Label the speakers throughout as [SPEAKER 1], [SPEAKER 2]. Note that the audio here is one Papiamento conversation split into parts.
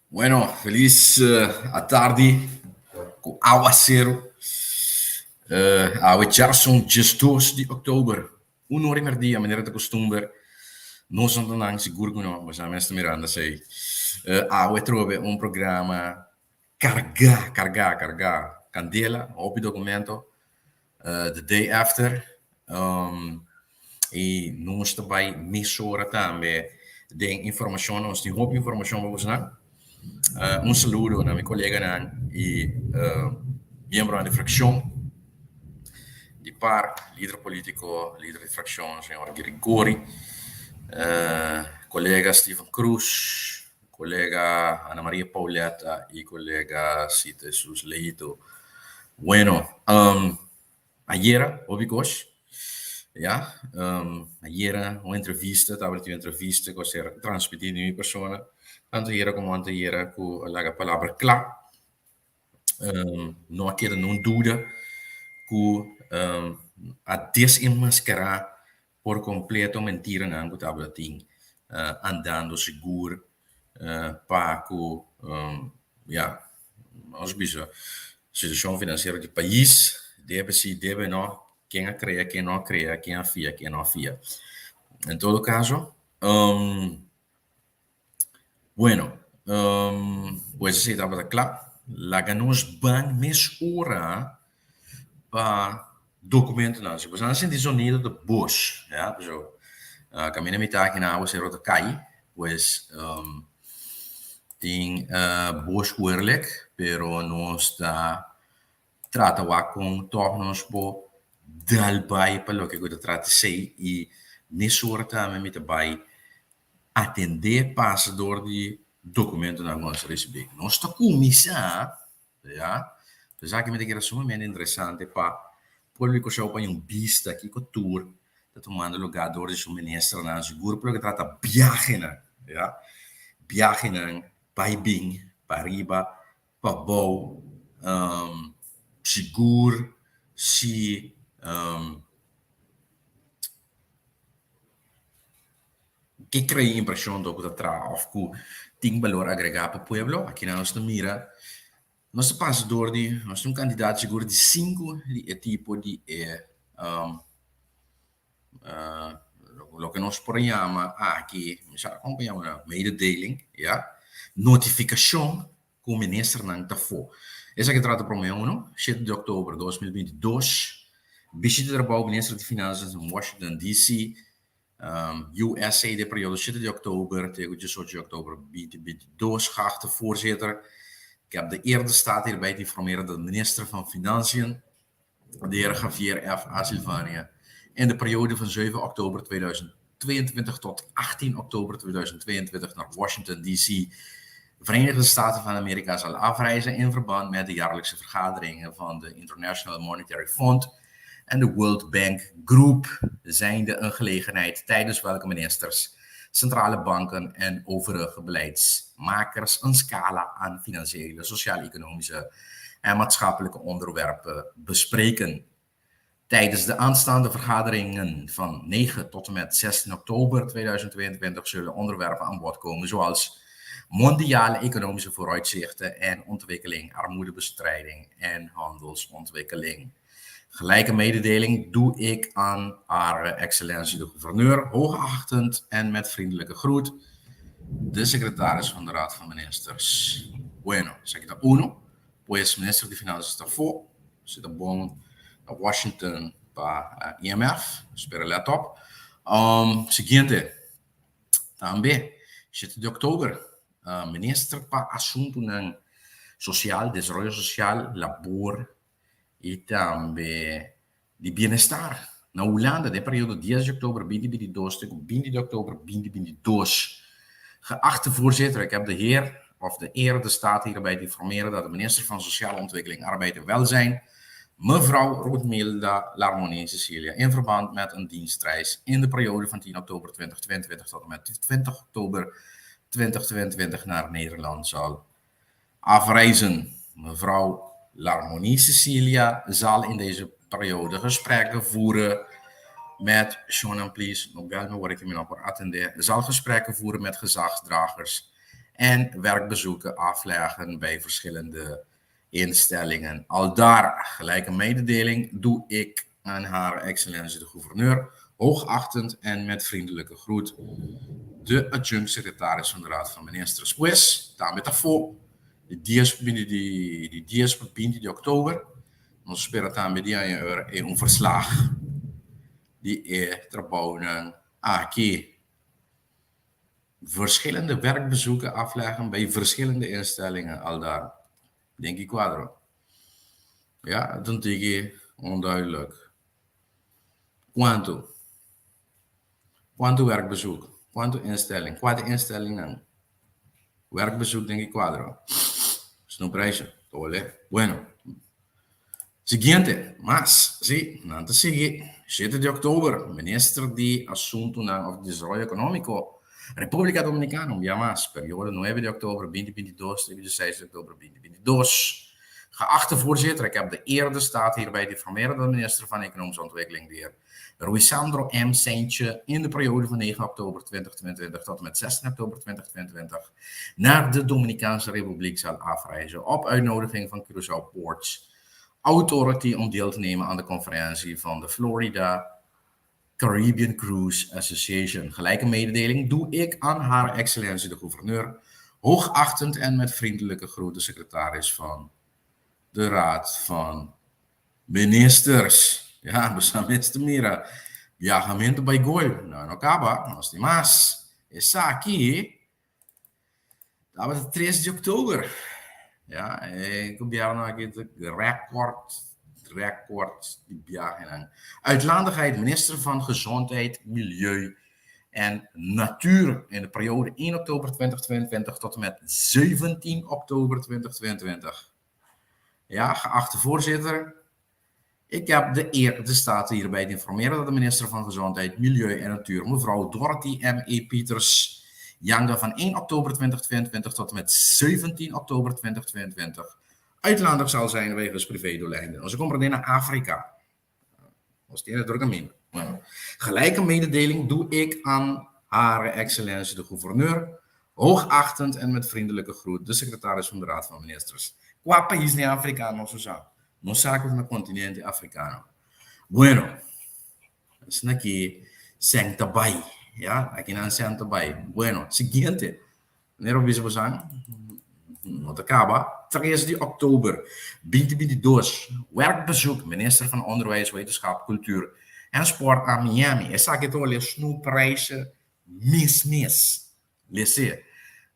[SPEAKER 1] Bueno, felis atardi ku awaseru. Awe djason 12 di òktober, un ora i merdia, manera ta kustumber. Nos no ta nan, sigur ku no, boso mes ta mirando esei. Awe trobe un programa kargá, kargá, kargá. Kandela, hopi dokumento. The day after. I nos ta bai mesora tambe den informashon. Nos tin hopi informashon pa bosonan. Un saludo na mi koleganan i miembronan di frakshon di par, lider politiko, lider di frakshon señor Grigori, kolega Steven Cruz, kolega Ana Maria Pauletta i kolega Sita Jesus Leito. Bueno, Ayera, hopi kos, ya. Ayera un entrevista, tabata tin un entrevista ku a ser transmití di mi persona, tantu ayera komo antayera ku a laga palabra kla. No a keda nun duda ku a desenmaskará por kompleto mentiranan ku tabata tin andando sigur pa ku ya nos bisa situashon finansiero di pais, debe si debe no, ken a krea ken no a krea, ken a fia ken no a fia. En todo kaso bueno pues esei tabata kla. Laga nos ban mes ora pa documentonan. Si boso a sinti sonido di bos, ya, pasobra caminda mi ta aki na aguacero ta cay, pues tin bos huerlek, pero nos ta trata wak con tog nos por dal bay pa loke cu ta trata esey y mesora tambe mi ta bay atende pasa door di documentonan cu nos a ricibi. Nos ta cuminsa. Ya. Esaki mi ta kere sumamente interesante pa pueblo di Kòrsou paña un bista kiko tur ta tumando lugá dor di su ministernan, sigur pa loke trata biahenan, ya, biahenan bai bin, pariba, pabou, sigur si Ke krea impreshon dor ku ta traha òf ku tin balor agregá pa pueblo? Akinan nos ta mira, nos ta pasa dor di, nos tin un kantidat sigur di sinku di e tipo di e loke nos por yama aki, mi sa kon pa yama nan, mededeling, ya, notifikashon ku ministernan ta fo. Esaki trata promé uno, shete di òktober 2022, bishita di trabou minister di Finansas na Washington DC. USA den periodo shete di oktober te ku diesocho di oktober binti binti dos. Geachte voorzitter, ik heb de eer de Staat hierbij te informeren dat minister van Financiën, de heer Javier F. A. Silvania, in de periode van 7 oktober 2022 tot 18 oktober 2022 naar Washington DC, Verenigde Staten van Amerika zal afreizen in verband met de jaarlijkse vergaderingen van de International Monetary Fund en de World Bank Group, zijnde een gelegenheid tijdens welke ministers, centrale banken en overige beleidsmakers een scala aan financiële, sociaal-economische en maatschappelijke onderwerpen bespreken. Tijdens de aanstaande vergaderingen van 9 tot en met 16 oktober 2022 zullen onderwerpen aan bod komen zoals mondiale economische vooruitzichten en ontwikkeling, armoedebestrijding en handelsontwikkeling. Gelijke mededeling doe ik aan Hare Excellentie de Gouverneur, hoogachtend en met vriendelijke groet, de secretaris van de Raad van Ministers. Bueno, esaki ta uno, pues Minister di Finanzas ta afó, si ta bon na Washington pa IMF, spera let op. Siguiente, tambe, shete di oktober, Minister pa Asuntunan Sosial, Desaroyo Sosial, Labor i tambe di Bienestar na Hulanda den periodo dies di oktober binti binti dos te ku binti di oktober binti binti dos. Geachte voorzitter, ik heb de heer of de eer de Staten hierbij te informeren dat de minister van Sociale Ontwikkeling, Arbeid en Welzijn, mevrouw Roodmilda Larmonie Cecilia, in verband met een dienstreis in de periode van 10 oktober 2022 tot en met 20 oktober 2022 naar Nederland zal afreizen. Mevrouw Larmonie Cecilia zal in deze periode gesprekken voeren met Shonan, please, no bel me, word ik me nog voor attenderen. Zal gesprekken voeren met gezagsdragers En werkbezoeken afleggen bij verschillende instellingen. Aldaar, gelijke mededeling doe ik aan Hare Excellentie de gouverneur, hoogachtend en met vriendelijke groet, de adjunct-secretaris van de Raad van Ministers. Pues, tambe ta afó di dies di di dies pa binti di òktober, nos spera tambe di haña ora e un verslag di e trabounan aki. Verschillende werkbezoeken afleggen bij verschillende instellingen aldaar. Den ki kuadro? Ja, het un tiki onduidelijk. Kuantu? Kuantu werkbezoek? Kuantu instelling? Kua ta instellingnan? Werkbezoek den ki kuadro? Snoepreisje, tole. Bueno. Siguiente, mas, si, nan ta sigui. Shete di òktober, Minister di Asuntunan òf Desaroyo Ekonómiko, Repúblika Dominikana, un bia mas, periodo nuebe di òktober binti binti dos te dieseis di òktober binti binti dos. Geachte voorzitter, ik heb de eer de Staten hierbij te informeren dat minister van Economische Ontwikkeling, de heer Ruisandro M. Seintje, in de periode van 9 oktober 2022 tot en met 16 oktober 2022 naar de Dominicaanse Republiek zal afreizen op uitnodiging van Curaçao Ports Authority om deel te nemen aan de conferentie van de Florida Caribbean Cruise Association. Gelijke mededeling doe ik aan Haar Excellentie de gouverneur, hoogachtend en met vriendelijke groet de secretaris van de Raad van Ministers. Ja, bo sa mes ta mira biahamentu bai gol. No, no kaba, nos tin mas. Esaki tabata tres di oktober. Ja, e gobierno aki ta record, record di biahenan. Uitlandigheid, minister van Gezondheid, Milieu en Natuur in de periode 1 oktober 2022 tot en met 17 oktober 2022. Ja, geachte voorzitter, ik heb de eer de Staten hierbij te informeren dat de minister van Gezondheid, Milieu en Natuur, mevrouw Dorothy M. E. Pieters, Janga van 1 oktober 2022 tot en met 17 oktober 2022 uitlandig zal zijn wegens privédoeleinden. Nos a comprende na Afrika. Nos tiene otro camino. Bueno, gelijke mededeling doe ik aan Hare Excellentie de gouverneur, hoogachtend en met vriendelijke groet, de secretaris van de Raad van Ministers. Kua pais den Afrika nos a sa? Nos sa ku ta na kontinente afrikano. Bueno, esnan aki sèn ta bai, ya, aki nan sèn ta bai. Bueno, siguiente. Manera bo bisa bosan, no ta kaba. Tres di òktober binti binti dos, werkbezoek minister van Onderwijs, Wetenschap, Cultuur en Sport a Miami. Esaki ta wòrdu snoeprijzen mes mes. Lese,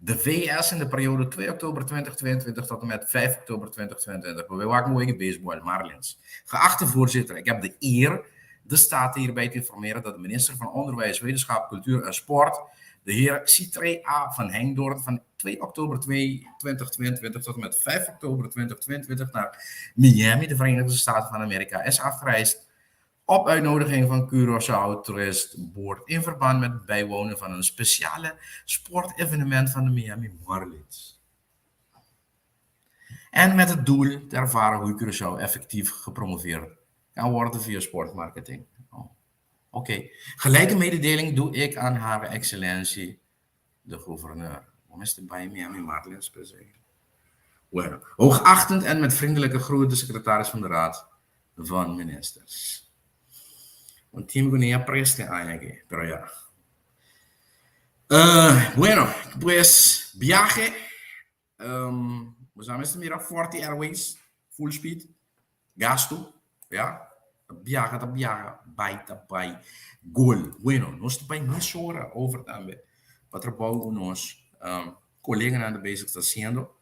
[SPEAKER 1] De VS in de periode 2 oktober 2022 tot en met 5 oktober 2022. We wak mooi baseball, Marlins. Geachte voorzitter, ik heb de eer de Staten hierbij te informeren dat de minister van Onderwijs, Wetenschap, Cultuur en Sport, de heer Citré A. van Hengdoorn, van 2 oktober 2022 tot en met 5 oktober 2022 naar Miami, de Verenigde Staten van Amerika, is afgereisd op uitnodiging van Curaçao Tourist Board in verband met het bijwonen van een speciale sportevenement van de Miami Marlins. En met het doel te ervaren hoe Curaçao effectief gepromoveerd kan worden via sportmarketing. Oh. Oké. Gelijke mededeling doe ik aan Hare Excellentie de gouverneur. Waarom is het bij Miami Marlins per se? Bueno, hoogachtend en met vriendelijke groet de secretaris van de Raad van Ministers. Un team ku ni a preste aña aki, pero ya. Bueno, pues biahe. Bo sa mester mira Forti Airways, full speed, gastu, ya. Ta biaha, ta biaha, bai ta bai, gol. Bueno, nos ta bai mesora over tambe pa trabou ku nos koleganan ta bezig ta hasiendo.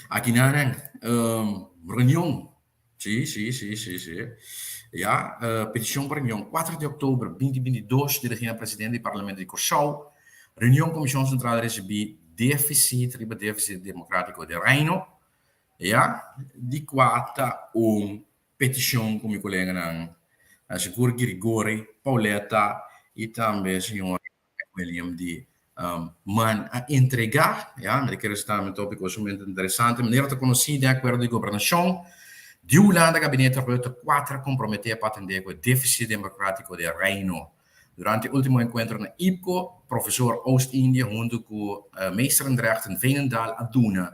[SPEAKER 1] Aki nan reunion, si, si, si, si, si. Ya, peticion pa reunion 4 di oktober 2022 dirigí na presidente di Parlamento di Kòrsou. Reunion Komishon Sentral risibí defisit riba defisit demokratiko den Reino. Ya, di kua ta un peticion ku mi koleganan Sigur Girigori, Pauletta i tambe señor William di Man a entregá, ya, mi ta kere esaki tambe un tópiko sumamente interesante. Manera ta konosí den akuerdo di gobernashon di Hulanda, Gabinete Rutte 4 a komprometé pa atendé ku e défisit demokratiko den Reino. Durante último enkuentro na IPKO, profesor Oost-Indië huntu ku Meesterendrecht en Veenendaal a duna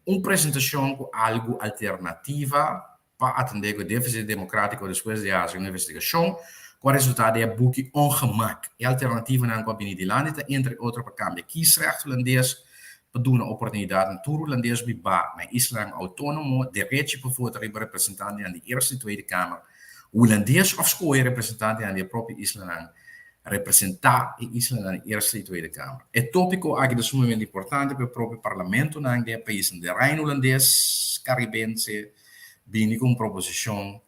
[SPEAKER 1] un presentashon ku algu alternativa pa atendé ku e défisit demokrátiko despues di hasi un investigashon ku a resultá den e buki Ongemak. E alternativanan ku a bini dilanti ta entre otro pa kambia kiesrecht hulandes, pa duna oportunidat na tur hulandes bibá na islanan outónomo derechi pa vota riba representantenan di Eerste i Tweede Kamer hulandes òf skohe representantenan di e propio islanan representá e islanan di Eerste i Tweede Kamer. E tópiko aki ta sumamente importante pa e propio parlamentonan di e paisnan den Reino Hulandes Karibense bini ku un proposishon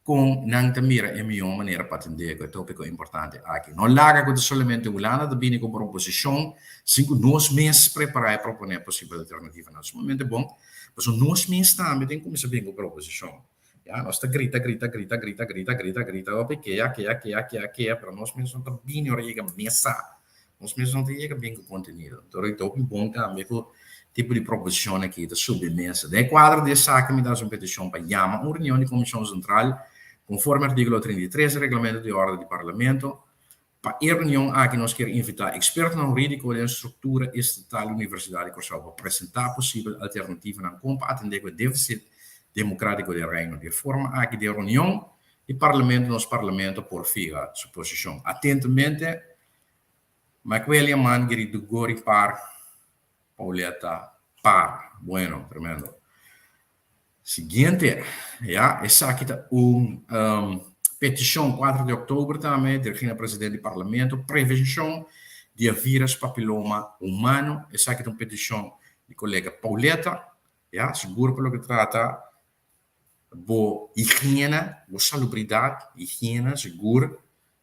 [SPEAKER 1] kon nan ta mira e mihó manera pa atendé ku e tópiko importante aki. No laga ku ta solamente Hulanda ta bini ku un proposishon sin ku nos mes prepará i proponé posibel alternativanan. Sumamente bon, pasobra nos mes tambe tin kuminsá bini ku proposishon. Ya, nos ta grita, grita, grita, grita, grita, grita, grita, hopi kea, kea, kea, kea, kea, pero nos mes no ta bini ora yega mesa. Nos mes no ta yega bin ku kontenido. Enton ta hopi bon tambe ku tipo di proposishon aki ta subi mesa. Den e kuadro di esaki mi ta hasi un petishon pa yama un reunion di Komishon Sentral konforme artíkulo 33 di Reglamento di Orde di Parlamento. Pa e reunion aki nos kier invitá ekspertonan hurídiko den struktura estatal di Universidat di Kòrsou pa presentá posibel alternativanan kon pa atendé ku e défisit demokrátiko den Reino. Di e forma aki den reunion di Parlamento nos Parlamento por fiha su posishon. Atentamente, Mike William Giri Par, Pauletta Par. Bueno, tremendo. Siguiente, ya, esaki ta un petishon 4 di òktober tambe dirigí na presidente di Parlamento, prevenshon di e vírus papiloma humano. Esaki ta un petishon di kolega Pauletta, ya, sigur pa loke trata bo higiena, bo salubridat, higiena sigur,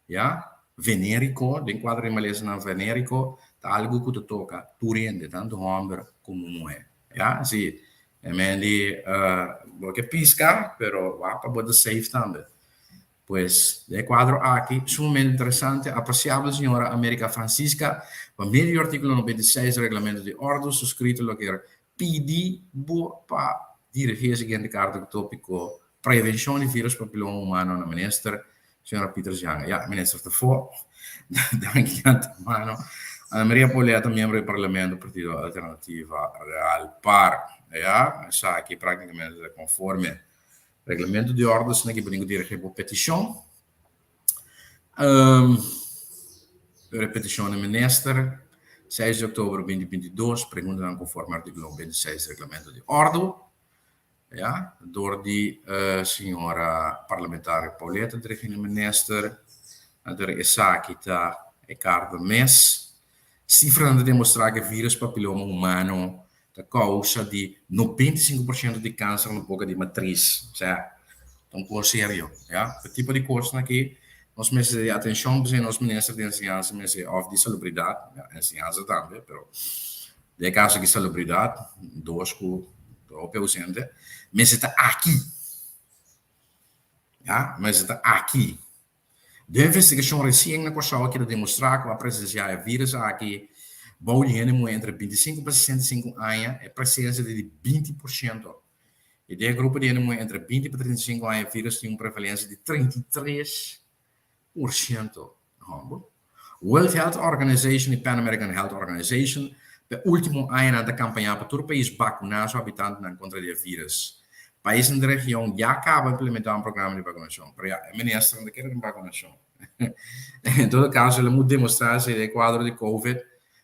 [SPEAKER 1] ya, venériko, den kuadro di malesanan venériko, ta algu ku ta toka tur hende, tantu hòmber komo muhé, ya. Si, e men di bo ke piska, pero wak pa bo ta safe tambe. Pues, den e kuadro aki, sumamente interesante, apresiabel señora America Francisca, pa medio di artíkulo 96 di Reglamento di Òrdu, suskrito lo kier pidi bo pa dirigí e siguiente karta ku tópiko Prevenshon di Vírus Papiloma Humano na Minister, señora Pieters Janga. Ya, Minister ta for. Danki di antemano. Ana Maria Pauletta, miembro di Parlamento, Partido Alternativa Real par. Ya, esaki práktikamente ta konforme Reglamento di Òrdu, asina ki bo tin ku dirigí bo petishon. Repetishon di Minister, 6 di òktober 2022, preguntanan konforme artíkulo 26 di Reglamento di Òrdu. Ya, dor di señora parlamentario Pauletta dirigí na Minister. Anto esaki ta e karta mes. Sifranan ta demostrá ku e vírus papiloma humano ta kousa di 95% di kanser na boka di matris. Osea, ta un kos serio, ya. E tipo di kosnan aki nos mester di atenshon, p'esei nos minister di enseñansa mester òf di salubridat, ya, enseñansa tambe, pero den e kaso aki salubridat, dos ku ta hopi ausente, mester ta aki, ya, mester ta aki. Den investigashon resien na Kòrsou a keda demostrá ku a presensiá e vírus aki bou di hende muhé entre 25 pa 65 aña, e presensia ta di 20%. I den e grupo di hende muhé entre 20 pa 35 aña e vírus tin un prevalensia di 33%. Hòmber. World Health Organization i Pan American Health Organization pa e último añanan ta kampañá pa tur pais bakuná su habitantenan kontra di e vírus. Paisnan di region ya kaba implementá un programa di bakunashon, pero ya e ministernan ta kere den bakunashon. En todo kaso el a mut demostrá si den e kuadro di Covid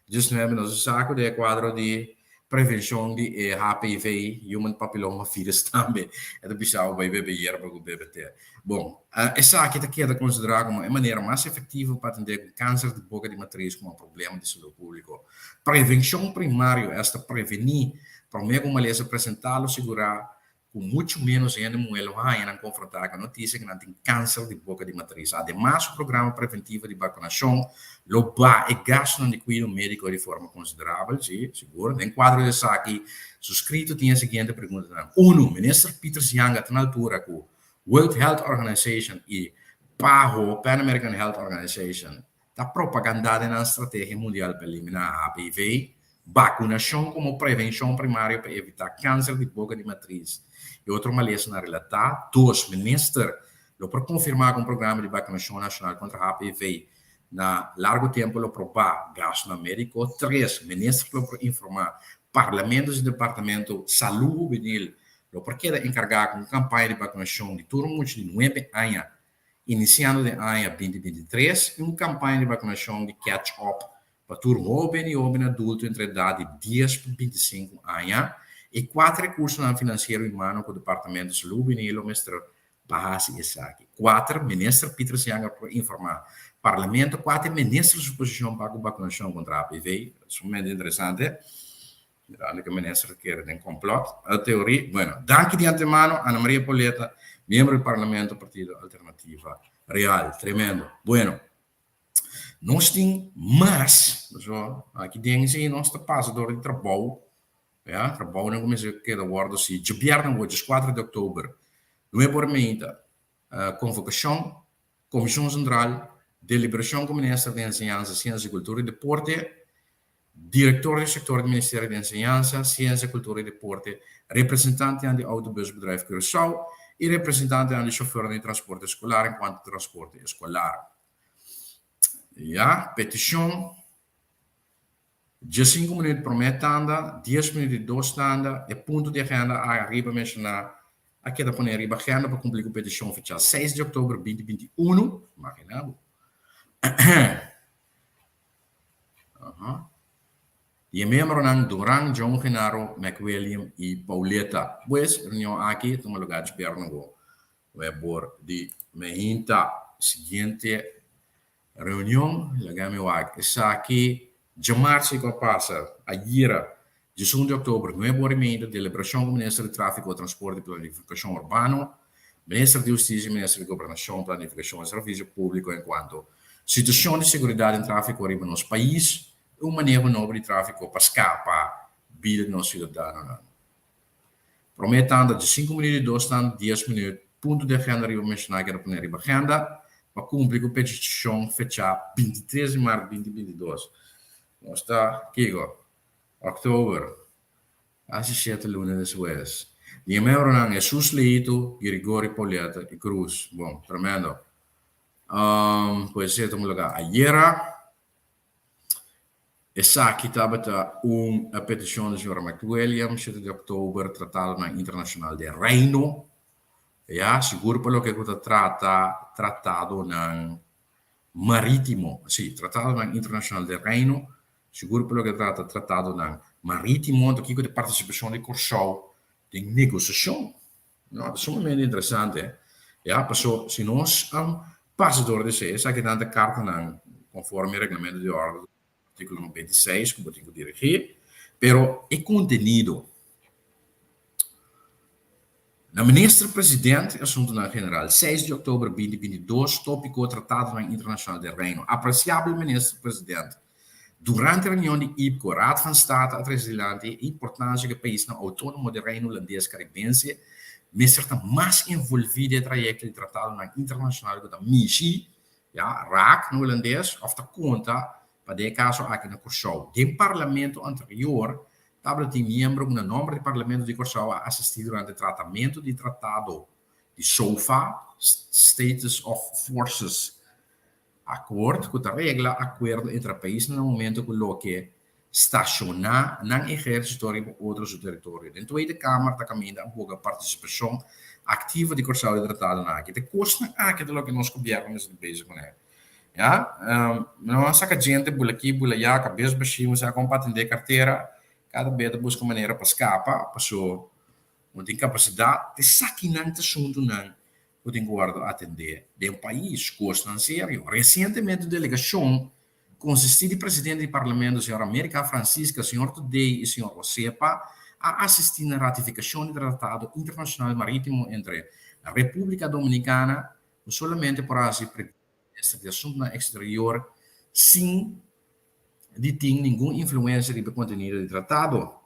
[SPEAKER 1] 19 nos a sa ku den e kuadro di prevenshon di e HPV, Human Papilloma Virus, tambe e ta bisa bo bai bebe yerba ku bebe te. Bon, esaki ta keda konsiderá komo e manera mas efektivo pa atendé ku kanser di boka di matris komo problema di salú públiko. Prevenshon primario, esta prevení promé ku malesa presentá lo sigurá ku muchu ménos hende muhé lo haña nan konfrontá ku e notisia ku nan tin kanser di boka di matris. Ademas, su programa preventivo di bakunashon lo baha e gastunan di kuido médiko di forma konsiderabel. Sí, sigur. Den kuadro di esaki, suskrito tin e siguiente preguntanan. Unu, Minister Pieters Janga ta na altura ku World Health Organization i PAHO, Pan American Health Organization, ta propagandá den nan strategia mundial pa eliminá HPV? Bakunashon komo prevenshon primario pa evitá kanser di boka di matris i otro malesanan relatá. Dos, Minister Lo por konfirmá ku un programa di bakunashon nashonal kontra HPV na largu tempu lo probá gastunan médiko. Tres, Minister lo por informá Parlamento si Departamento Salú Hubenil lo por keda enkargá ku un kampaña di bakunashon di tur mucha di nuebe aña inisiando den aña 2023 i un kampaña di bakunashon di catch-up pa tur hóben i hóben adulto entre edat di 10 pa 25 aña. E kuater rekursonan finansiero i humano ku Departamento Salú Hubenil lo mester pa hasi esaki. Kuater, Minister Pietersz Janger por informá Parlamento kua ta e minister su posishon pa ku bakunashon kontra HPV. Sumamente interesante. Mirando ku e minister ta kere den komplòt teorí. Bueno, danki di antemano Ana Maria Pauletta, miembro di Parlamento Partido Alternativa Real. Tremendo. Bueno, nos tin mas, pasobra aki den si nos ta pasa dor di trabou, ya, trabounan ku mester keda wòrdu si djabièrnè awor, 4 di òktober, Nuebe ora meinta, konvokashon, Komishon Sentral, deliberashon ku Minister di Enseñansa, Siensia, Kultura i Deporte, Direktor di sektor di Ministerio di Enseñansa, Siensia, Kultura i Deporte, representantenan di Autobusbedrijf Curaçao i representantenan di shofèrnan di transporte eskolar enkuanto transporte eskolar. Ya, petishon. 15 minuut promé tanda, 10 minuut di dos tanda, e punto di agenda ariba menshoná a keda poné riba agenda pa kumpli ku petishon fechá 6 di òktober 2021. Imaginá bo. Di e miembronan Duran, John Genaro, McWilliam i Pauletta. Pues, e reunion aki a tuma lugá djabièrnè awo, webor di meinta. Siguiente Reunion, laga mi wak esaki djamarsi ku a pasa ayera, 11 di òktober, nuebe ora i media, deliberashon ku Minister di Tráfiko, Transporte i Planifikashon Urbano, Minister di Hustisia i Minister di Gobernashon, Planifikashon i Servisio Públiko enkuanto situashon di seguridat den tráfiko riba nos pais i un maneho nobo di tráfiko pa skapa bida di nos siudadanonan. Promé tanda di sinku minüt i dos tanda di dies minüt. Punto di agenda riba menshoná keda pone riba agenda pa kumpli ku petishon fechá 23 di mart 2022. Nos ta kiko? Òktober, kasi shete luna despues. Di e miembronan Jesus Leito, Girigory Pauletta i Cruz. Bon, tremendo. Pues esei ta un lugá ayera. Esaki tabata un peticion di señora McWilliam, 7 di october, Tratadonan Internacional den Reino. Ya, sigur pa loke cu ta trata tratadonan maritimo, si, Tratadonan Internacional den Reino, sigur pa loke ta trata tratadonan maritimo, anto kico ta e participacion di Corsou den negociacion? No, ta sumamente interesante. Ya, paso si nos pasa door di esei, esakinan ta kartanan konforme reglamento di orde artíkulo 96 ku bo tin ku dirigí, pero e kontenido na Minister President Asuntunan General, 6 di òktober 2022, tópiko Tratadonan Internashonal den Reino. Apresiabel Minister President, Durante reunion di IPCO, Raad van State a trese dilanti e importancia cu e paisnan autonomo di Reino Hulandes Caribense mester ta mas envolvi den e trayecto di tratadonan internacional cu ta mishi, ya, raak na Hulandes, of ta conta pa den e caso aki na Corsou. Den Parlamento anterior tabata tin miembro cu na nomber di Parlamento di Corsou a asisti durante tratamento di tratado di SOFA, Status of Forces Akord ku ta regla akuerdo entre paisnan na momento ku loke stashoná nan ehérsito riba otro su teritorio. Den Tweede Kamer ta kaminda a boga partisipashon aktivo di Kòrsou den tratadonan aki. Ta kosnan aki ta loke nos gobièrnu mester ta bezig kuné. Ya, no a saka djente bula aki bula ayá, kabes bashí, un sa kon pa atendé kartera, kada bes ta buska manera pa skapa, paso no tin kapasidat. Esakinan ta asuntunan ku tin ku wòrdu atendé den pais, kosnan serio. Resientemente un delegashon konsistí di presidente di parlamento señor America Francisca, señor Today i señor Osepa a asistí na ratifikashon di tratado internashonal marítimo entre Repúblika Dominikana ku solamente por hasi minister di Asuntunan Eksterior sin di tin ningun influensia riba e kontenido di tratado.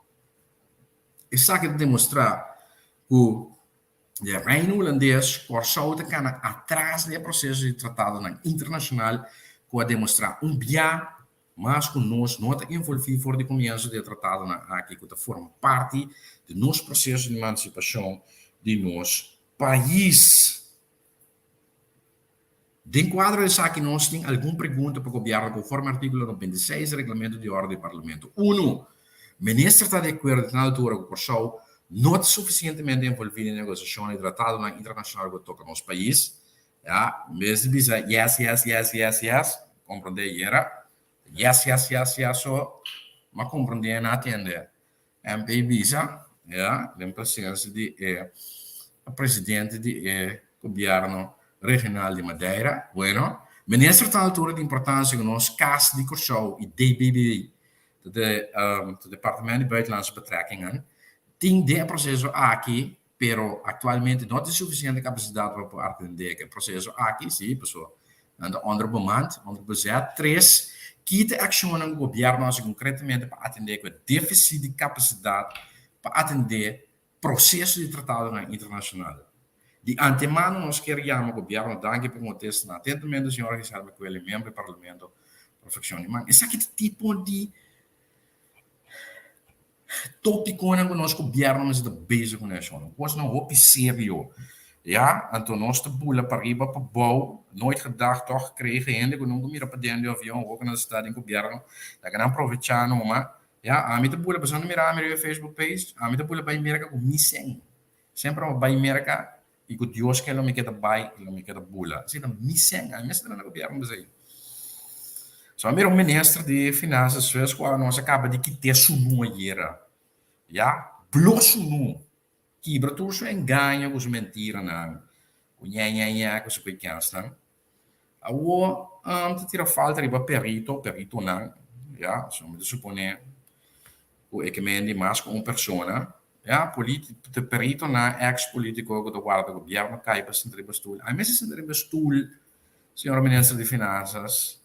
[SPEAKER 1] Esaki ta demostrá ku Den Reino Hulandes, Kòrsou ta kana atras den e proseso di tratadonan internashonal ku a demostrá un bia mas ku nos no ta envolví for di komienso di e tratadonan aki ku ta forma parti di nos proseso di emansipashon di nos pais. Den kuadro di esaki nos tin algun pregunta pa gobièrnu konforme artíkulo 96 di Reglamento di Orde di Parlamento. Unu, Minister ta di akuerdo di tin altura ku Kòrsou no ta sufisientemente envolví den negosiashon di tratadonan internashonal ku ta toka nos pais? Ya, en bes di bisa yes, yes, yes, yes, yes, komprondé yera, yes, yes, yes, yes so, m'a komprondé na atendé. MP bisa, ya, den presensia di e presidente di e gobierno regional di Madeira, bueno, minister ta altura di importancia ku nos Kas di Kòrsou i DBB, ta Departement di Buitenlandse Betrekkingen, tin den e proseso aki, pero aktualmente no tin sufisiente kapasidat pa por atendé ku e proseso aki, si, pasobra nan ta onder bemand, onder bezet. Tres, ki ta e akshonnan ku gobièrnu hasi konkretamente pa atendé ku e défisit di kapasidat pa atendé proseso di tratadonan internashonal? Di antemano nos kier yama gobièrnu danki pa kontesta nan atentamente, señora Giselle Macueli, miembro di Parlamento pa frakshon di man. Esaki ta tipo di Tópikonan ku nos gobièrnu mester ta bezig ku neshon. Kosnan hopi serio. Ya, anto nos ta bula pariba pabou, nooit gedacht tòg gekregen hende ku nunka mira paden di avion, awor ku nan sta den gobièrnu, laga nan provechá numa. Ya, ami ta bula, pasobra nan mira ami riba e Facebook page, ami ta bula bai Merka ku mi sèn. Semper mi a bai Merka i ku Dios ke lo mi keda bai i lo mi keda bula. Asina mi sèn, ami mester na gobièrnu p'esei. So a mira un minister di finansa despues ku nos a kaba di kit'é sunú ayera. Ya, blo sunú, kibra tur su engaño ku su mentiranan, ku ñe ñe ñe ku su koikensnan. Awor ta tira falta riba perito, peritonan, ya, so mi ta suponé ku e ke mendi mas ku un persona, ya, politi, peritonan, ex politiko ku ta warda gobièrnu kai pa sinta riba stul. Ami mester sinta riba stul, señor minister di finansas,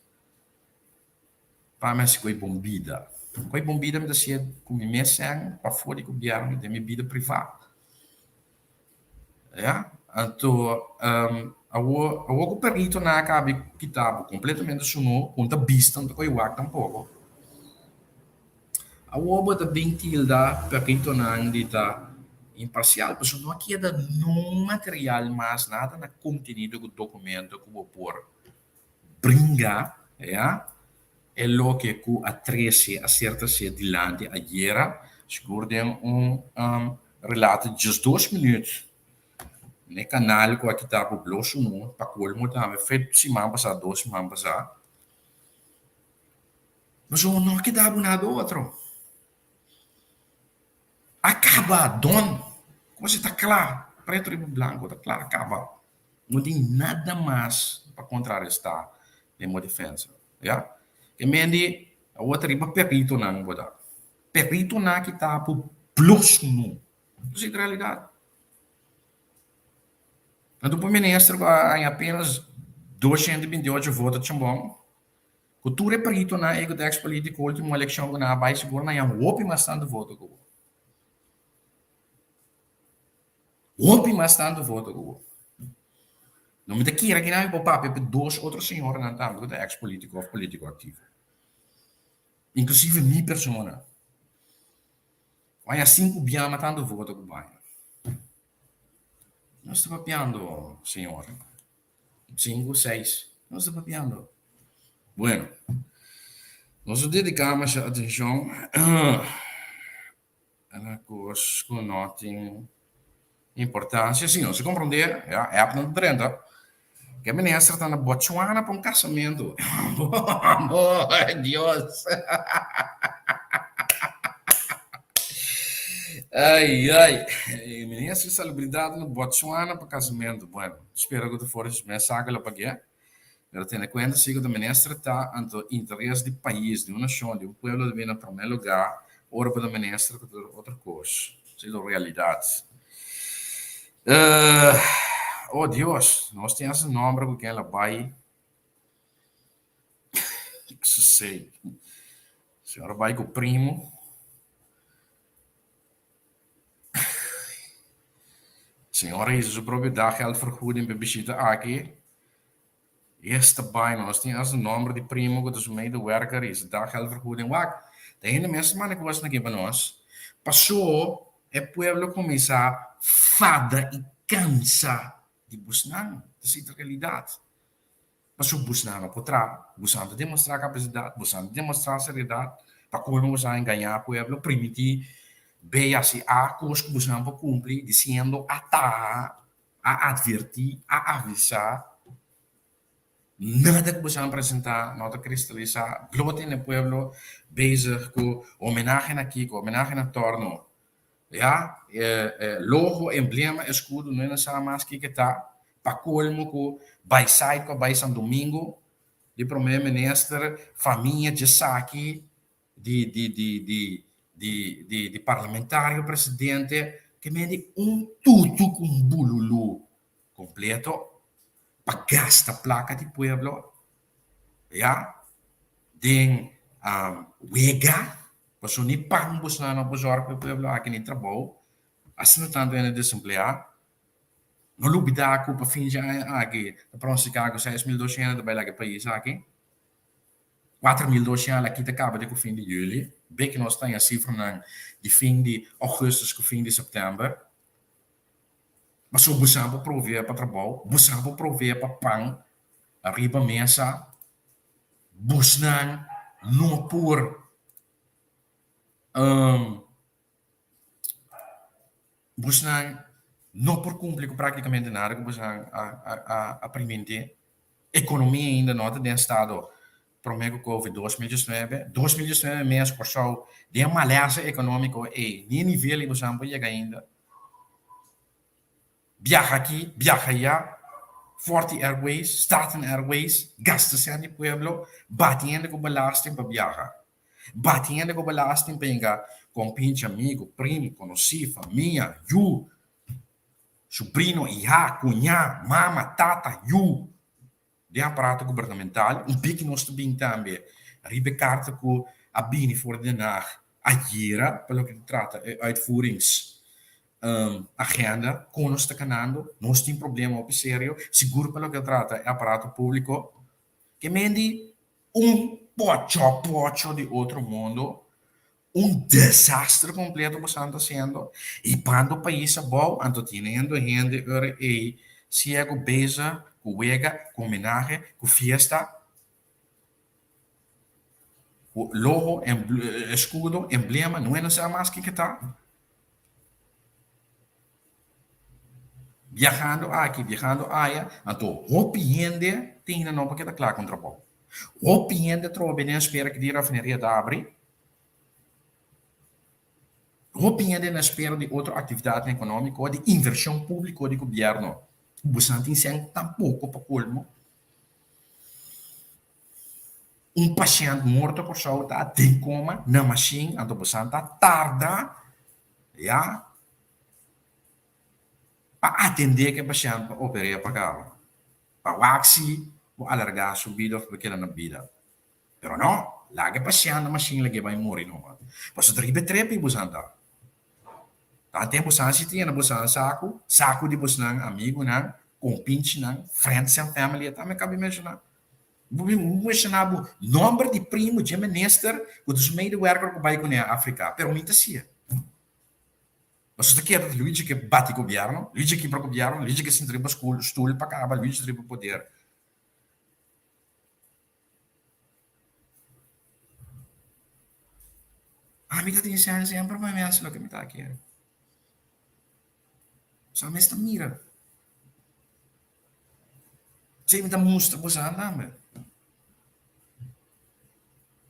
[SPEAKER 1] pa mi hasi ku e bon bida. Ku e bon bida mi ta siña ku mi mes sèn pafó di gobièrnu den mi bida privá. Ya, anto awor awor ku peritonan a kaba di kita bo kompletamente sunó, ku no ta bista, no ta kohe wak tampoko. Awor bo ta bin tilda peritonan di ta imparsial, pasobra no a keda nun material mas, nada na kontenido ku dokumento ku bo por bringa, ya, e loke ku a trese, a ser trese dilanti ayera, sigur den un relato di diesdos minuut n'e kanal ku a kita ku blo sunú, pa kolmo tambe fet siman pasá, dos siman pasá. Pasobra no a keda bo nada otro. A kaba, done. Kos ta kla, preto riba blanko ta kla, a kaba. No tin nada mas pa kontrarestá den bo defensa, ya. E men di awor ta riba peritonan bo ta. Peritonan ki ta por blos nu. Esei ta realidat. Anto por minister ku a haña apenas 228 voto chambon, ku tur e peritonan ei ku ta ex politiko ultimo elekshon ku nan a bai sigur nan haña hopi mas tantu voto ku bo. Hopi mas tantu voto ku bo. No mi ta kere ki nan mi por papia pa dos otro señoranan tambe ku ta ex politico of politico activo. Inclusive mi persona. Baña sinku biama tantu voto ku baña. Nos ta papiando, señor. Sinku, seis. Nos ta papiando. Bueno, nos a dedica masha atencion Na kos ku no tin importansia, si nos a komprondé, ya, app nan ta drenta, ke minister ta na Botswana pa un kasamentu. Ay, Dios! Ay, ay, e minister di salubridat na Botswana pa kasamentu. Bueno, spera ku ta for di su mes saka lo pagu'é. Pero tene kuenta si ku ta minister ta anto interes di pais, di un nashon, di un pueblo ta bini na promé lugá ora ku ta minister ku tur otro kos. Esei ta un realidat. Oh Dios, nos tin hasta nomber ku ken la bai. Susei. Señor a bai ku primo. Señor a hisa su propio daggeldvergoeding p'e bishita aki. Esta baina, nos tin hasta nomber di primo ku ta su medewerker i su daggeldvergoeding. Wak, ta hende mes ta manda kosnan aki pa nos. Pasó e pueblo kuminsá fada i kansa di bosnan. Ta esei ta realidat. Pasobra busnan no por traha, busnan ta demostrá kapasidat, busnan ta demostrá seriedat, pa kolmo busnan a engañá pueblo, primintí B hasi A, kos ku busnan por kumpli, disiendo a taha, a atvertí, a avisá, nada ku busnan presentá no ta kristalisá, blo tene pueblo bezig ku homenahe na kiko, homenahe na torno, ya, logo, emblema, eskudo, no e sa mas kiko ta. Pa colmo cu bay Saico a bay San Domingo di prome minister famia djesaki di di di di di di di parlamentario presidente ke men di un tutu cu un bululu completo pa gasta placa di pueblo ya den wega pasobra ni pan bosnan no por zorg pa e pueblo aki ni trabou asina tanto hende desemplea. No lubidá ku pa fin dje aña aki ta pronosticá ku 6.200 ta bai laga e pais aki. 4.200 la kita kaba te ku fin di juli. Be ku nos ta haña sifranan di fin di ougùstus ku fin di sèptèmber. Pasobra boso por provee pa trabou, boso por provee pa pan riba mesa, bosnan no por Busnan no por cumpli cu practicamente nada cu busnan a priminti. Economia ainda no ta den estado prome cu covid 2019. 2019 mes Corsou den malesa economico ey ni e nivel ey busnan por yega ainda. Biaha aki, biaha aya, Forti Airways, Staten Airways, gasta cen di pueblo, bati hende cu belasting pa biaha. Bati hende ku belasting pa yega kompinchi, amigu, primu, konosí, famia, yu, subrino, ihá, kuñá, mama, tata, yu den aparato gubernamental. Un biki nos ta bin tambe riba e karta ku a bini for di Den Haag ayera pa loke ta trata e uitvoerings agenda kon nos ta kanando. Nos tin problema hopi serio, sigur pa loke ta trata e aparato públiko. Ke men di Un pocho pocho di otro mundo, un desastre completo boso ta haciendo, hibando pais abou, anto teniendo hende ora ey ciego bezig cu wega, cu homenahe, cu fiesta, cu logo, escudo, emblema, no hende sa mas kico ta. Biahando aki, biahando aya, anto hopi hende tin na no pa keda kla ku un trabou. Hopi hende trobe den espera ku di rafineria ta abri. Hopi hende na espera di otro aktividatnan ekonómiko, di invershon públiko di gobièrnu. Boso tin sèn tampoko pa kolmo. Un pashènt morto Kòrsou ta den koma na mashin, anto boso ta tarda ya. Pa atendé ku e pashènt pa oper'é pa kaba, pa wak si bo alargá su bida òf bo keda na bida. Pero no, laga e pashènt na mashin lag'é bai muri numa. Pasobra ta riba e trepi bosan ta. Tantu tempu bosan si yena bosan saku, saku di bosnan amigunan, kompinchinan, friends and family, e tambe kabi menshoná. Bo menshoná bo nòmber di primu dje minister ku ta su medewerker ku bai kuné Afrika, pero mi ta si'e. Pasobra ta keda Luigi ke bati gobierno, Luigi kibra gobierno, Luigi ke sinta riba stoel pa kaba, Luigi ta riba poder. Ami ta tin sèn semper pa mi hasi loke mi ta kere. So ami esta mira. Esei mi ta mustra boso tambe.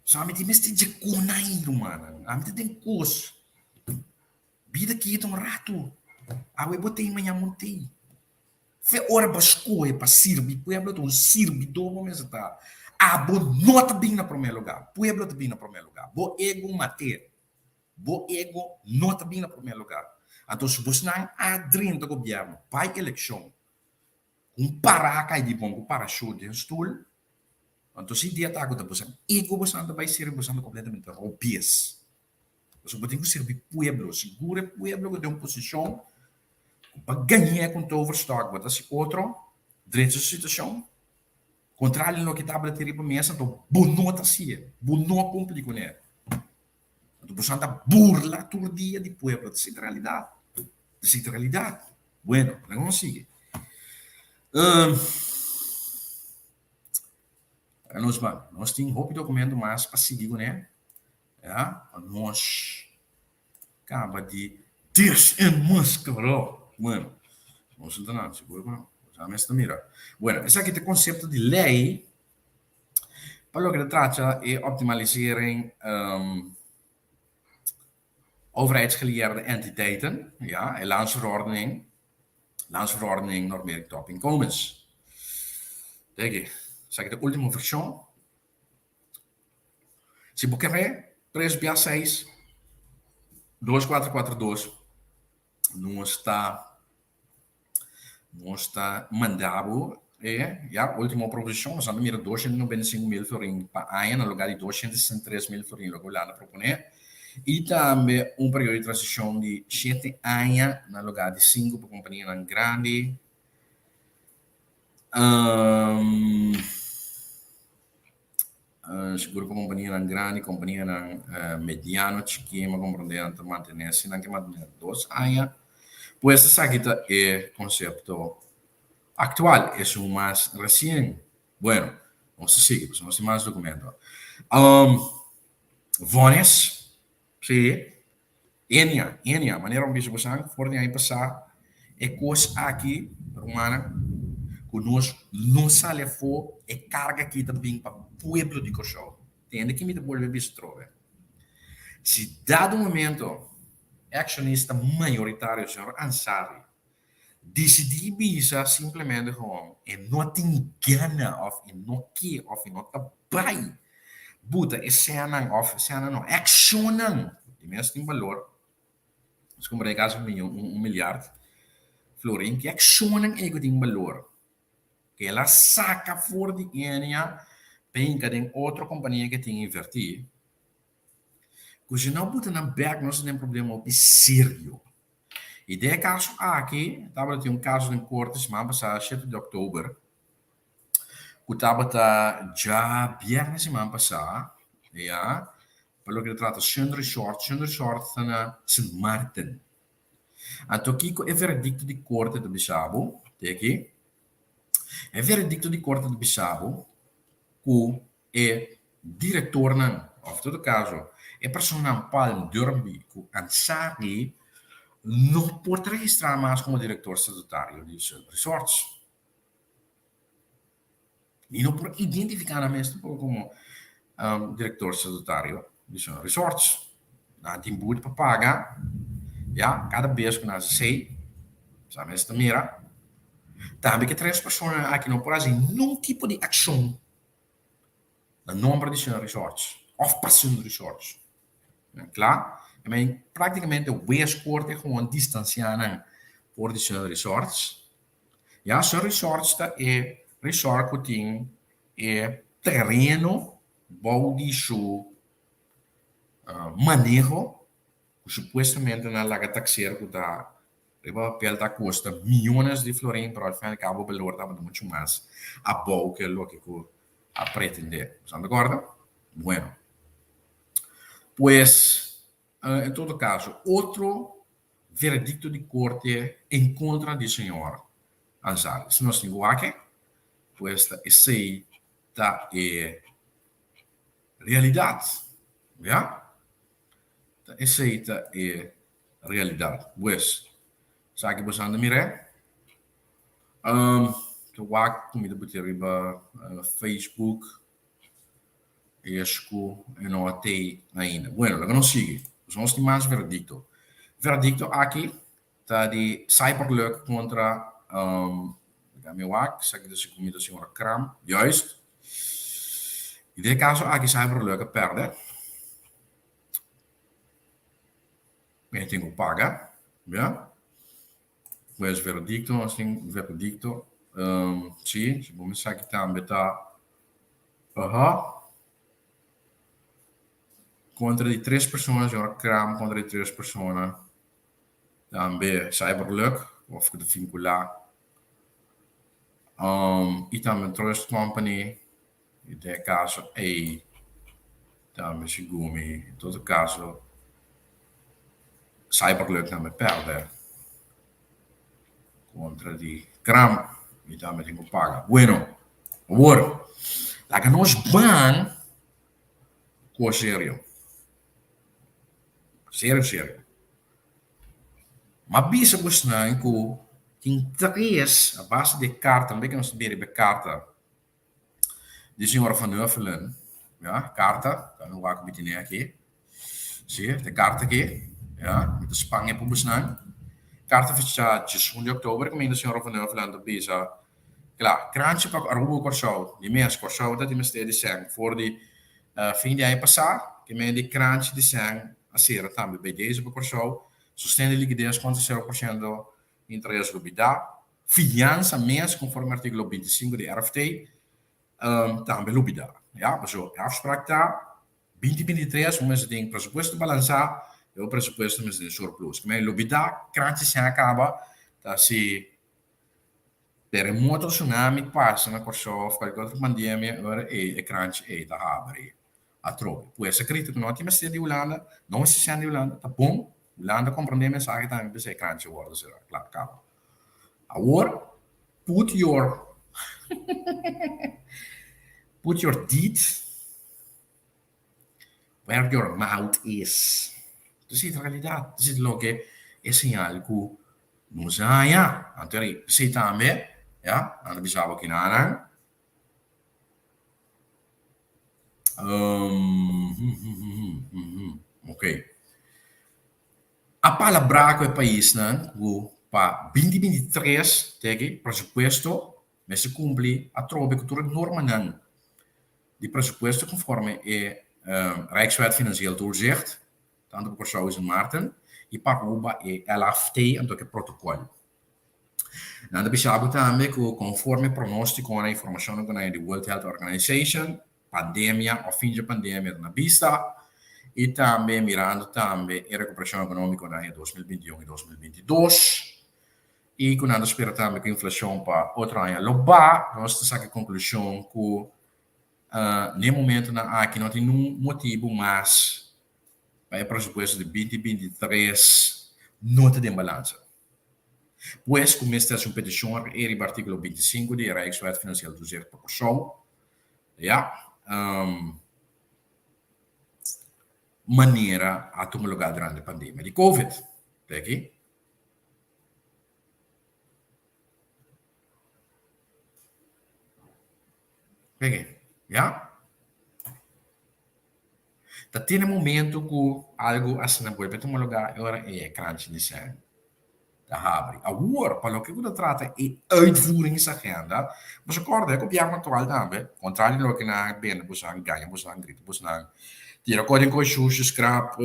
[SPEAKER 1] So ami tin mester dje konai rumannan. Ami ta den kos. Bida aki ta un ratu. Awe bo tei maña bo tei. Fe ora bo skohe pa sirbi pueblo ta un sirbidó bo mester ta. Abo no ta bin na promé lugá. Pueblo ta bin na promé lugá. Bo ego mat'é. Bo ego no ta bin na promé lugá. Anto si bosnan a drenta gobièrnu bai elekshon ku un pará kai di bon ku parashut den stul, anto si dia ta ku ta bosan ego bosan ta bai sirbi bosan ta kompletamente robes. Pasobra bo tin ku sirbi pueblo, sigur e pueblo ku den un posishon ku pa gañ'é ku un toverstok bo ta hasi otro drecha su situashon, kontrali loke tabata tin riba mesa anto bo no ta hasié, bo no a kumpli kuné. Anto boso ta burla tur dia di pueblo. Ta sinti realidad. Ta sinti realidad. Bueno, laga nos sigui. Laga nos ban. Nos tin hopi documento mas pa sigui kuné, ya, pa nos kaba di desenmascará. Bueno, nos no ta nan, sigur ku no. Nos mes ta mira. Bueno, esaki ta e konsepto di lei pa loke ta trata e optimalisering overheidsgeleerde entiteiten, ja, e landsverordening, landsverordening normering topinkomens. Deki, esaki ta e ultimo vershon. Si bo kere, tres bia seis, dos kuater kuater dos, nos ta Nos ta manda bo e ya ultimo proposicion, nos a mira 295 mil florin pa aña na lugar di 263 mil florin loke Hulanda a propone y tambe un periodo di transicion di shete aña na lugar di sinku pa companianan grandi. Sigur pa kompanianan grandi, kompanianan mediano, chikí, mi a komprondé nan ta mantené si nan ke mantené dos aña. Pues esaki ta e konsepto aktual, esun mas resien. Bueno, nos ta sigui pasobra nos tin mas dokumento. Vònes, sí, Enia, Enia, manera mi bisa bosan for di aña pasá e kos aki, rumannan, ku nos no sali afó, e karga aki ta bin pa pueblo di Kòrsou. Tende ki mi ta bolbe bisa atrobe. Si dado momento e akshonista mayoritario, señor Ansary, Disidí bisa simplemente gewoon e no tin gana of e no ke of e no ta bai buta e sènan of sènan no, e akshonnan di mes tin balor, nos kumpra e kas un miyon un milyard florin, ki akshonnan ei ku tin balor ku el a saka for di Enia pa hinka den otro kompania ku e tin invertí, ku si no buta nan bèk nos ta den problema hopi serio. I den e kaso aki tabata tin un kaso den korte siman pasá shete di òktober ku tabata djabièrnè siman pasá ya pa loke ta trata Sun Resort. Sun Resort ta na Sint Maarten. Anto kiko e veredikto di korte ta bisa bo? Te aki. E veredikto di korte ta bisa bo ku E direktornan, òf todo kaso e personanan Palm, Derby ku Ansari no por ta registrá mas komo direktor statutario di Sun Resorts. Ni no por identifiká nan mes tampoko komo direktor statutario di Sun Resorts. Nan tin but pa paga, ya, kada bes ku nan hasi esei, sa mes ta mira. Tambe ke tres personanan aki no por hasi ningun tipo di akshon Na nomber di Sun Resorts of pa Sun Resorts. Kla? I mean, praktikamente wes korte gewoon distansiá nan for di Sun Resorts. Ya, Sun Resorts ta e resort ku tin e tereno bou di su maneho ku supuestamente nan laga taksero ku ta Riba papel ta kosta miyones di florin, pero al fin al cabo balor tabata mucho mas abou ke loke ku a pretende. Boso ta acorda? Bueno. Pues, en todo caso, otro veredicto di corte en contra di señor Ansary. Si nos tin ku wak, pues ta esei ta e realidad. Ya? Ta esei ta e realidad. Pues, esaki bo sa anda mir'é. Ta wak ku mi ta buti riba Facebook es ku e no a tei ainda. Bueno, laga nos sigui. Nos nos tin mas veredicto. Veredicto aki ta di Cyberluck kontra laga mi wak, esaki ta segun mi ta señora Kram. Juist. I den e kaso aki Cyberluck a pèrdè. Mi tin ku paga, ya. Pues veredicto, nos tin veredicto. Si, si bo mester aki tambe ta, aha, kontra di tres persona, señor Kram kontra di tres persona, tambe Cyberluck, of ku ta vinkulá, i tambe Trust Company. I den e kaso ei tambe segun mi, en todo kaso Cyberluck tambe pèrdè kontra di Kram i tambe tin ku paga. Bueno, awor, Laga nos ban ku serio. Serio serio. M'a bisa bosnan ku tin tres, a base di e karta, un bek nos ta bira riba e karta di señora Van Huffelen, ya, karta, ta no wak mi tene aki, si, e karta aki, ya, mi ta span e pa bosnan. Karta fecha diesun di oktober kaminda señora Van Huffelen ta bisa, kla, kranchi pa Aruba ku Kòrsou, di mes, Kòrsou ta tin mester di sèn for di Fin di aña pasá, ke medio di kranchi di sèn a sera tambe bei deze pa Kòrsou, sosten di likides kontra 0% interes lubidá, fiansa mes konforme artíkulo 25 di RFT tambe lubidá. Ya, pasobra e afsprak ta 2023 bo mester tin presupuesto balansá i bo presupuesto mester tin surplus. Ke medio lubidá kranchi sèn a kaba ta si Teremoto, tsunami pasa na Kòrsou òf kualke otro pandemia, e ora ei e kranchi ei ta habri atrobe. Pues e krito ku no tin mester di Hulanda, no mester sèn di Hulanda, ta bon. Hulanda komprondé e mensahe tambe p'esei e kranchi a wòrdu será. Kla, kaba. Awor, put your put your deed where your mouth is. Esei ta realidat, esei ta loke e señal ku nos a haña. Anto esei tambe, ya, nan ta bisa bo kinanan. Ok. A palabrá ku e paisnan ku pa 2023 teki presupuesto Mester kumpli atrobe ku tur e normanan di presupuesto konforme e Rijkswet Financieel Toezicht, tantu pa Kòrsou i Sint Maarten, i pa Aruba e LAFT anto ku e protokòl. Nan ta bisa bo tambe ku konforme pronóstikonan i informashonnan ku nan di World Health Organization, pandemia òf fin dje pandemia ta na bista i tambe mirando tambe e rekuperashon ekonómiko na aña 2021 i 2022. I ku nan ta spera tambe ku inflashon pa otro aña lo ba, nos ta saka e konklushon ku n'e momentunan aki no tin nun motibu mas pa e presupuesto di 2023 no ta den balansa. Pues ku mester hasi un petishon e riba artíkulo 25 di e Rijkswet Financieel Toezicht pa Kòrsou, ya, manera a tuma lugá durante e pandemia di Covid. P'e aki. Pege, ya? Ta tin e momento ku algu asina bolbe tuma lugá e ora ei e kranchi di sèn ta habri. Awor, pa loke ku ta trata e uitvoeringsagenda, boso kòrda e gobièrnu aktual tambe, kontrario di loke nan a bende boso, gaña boso, grita boso, Tira kos den kos shushi, skrap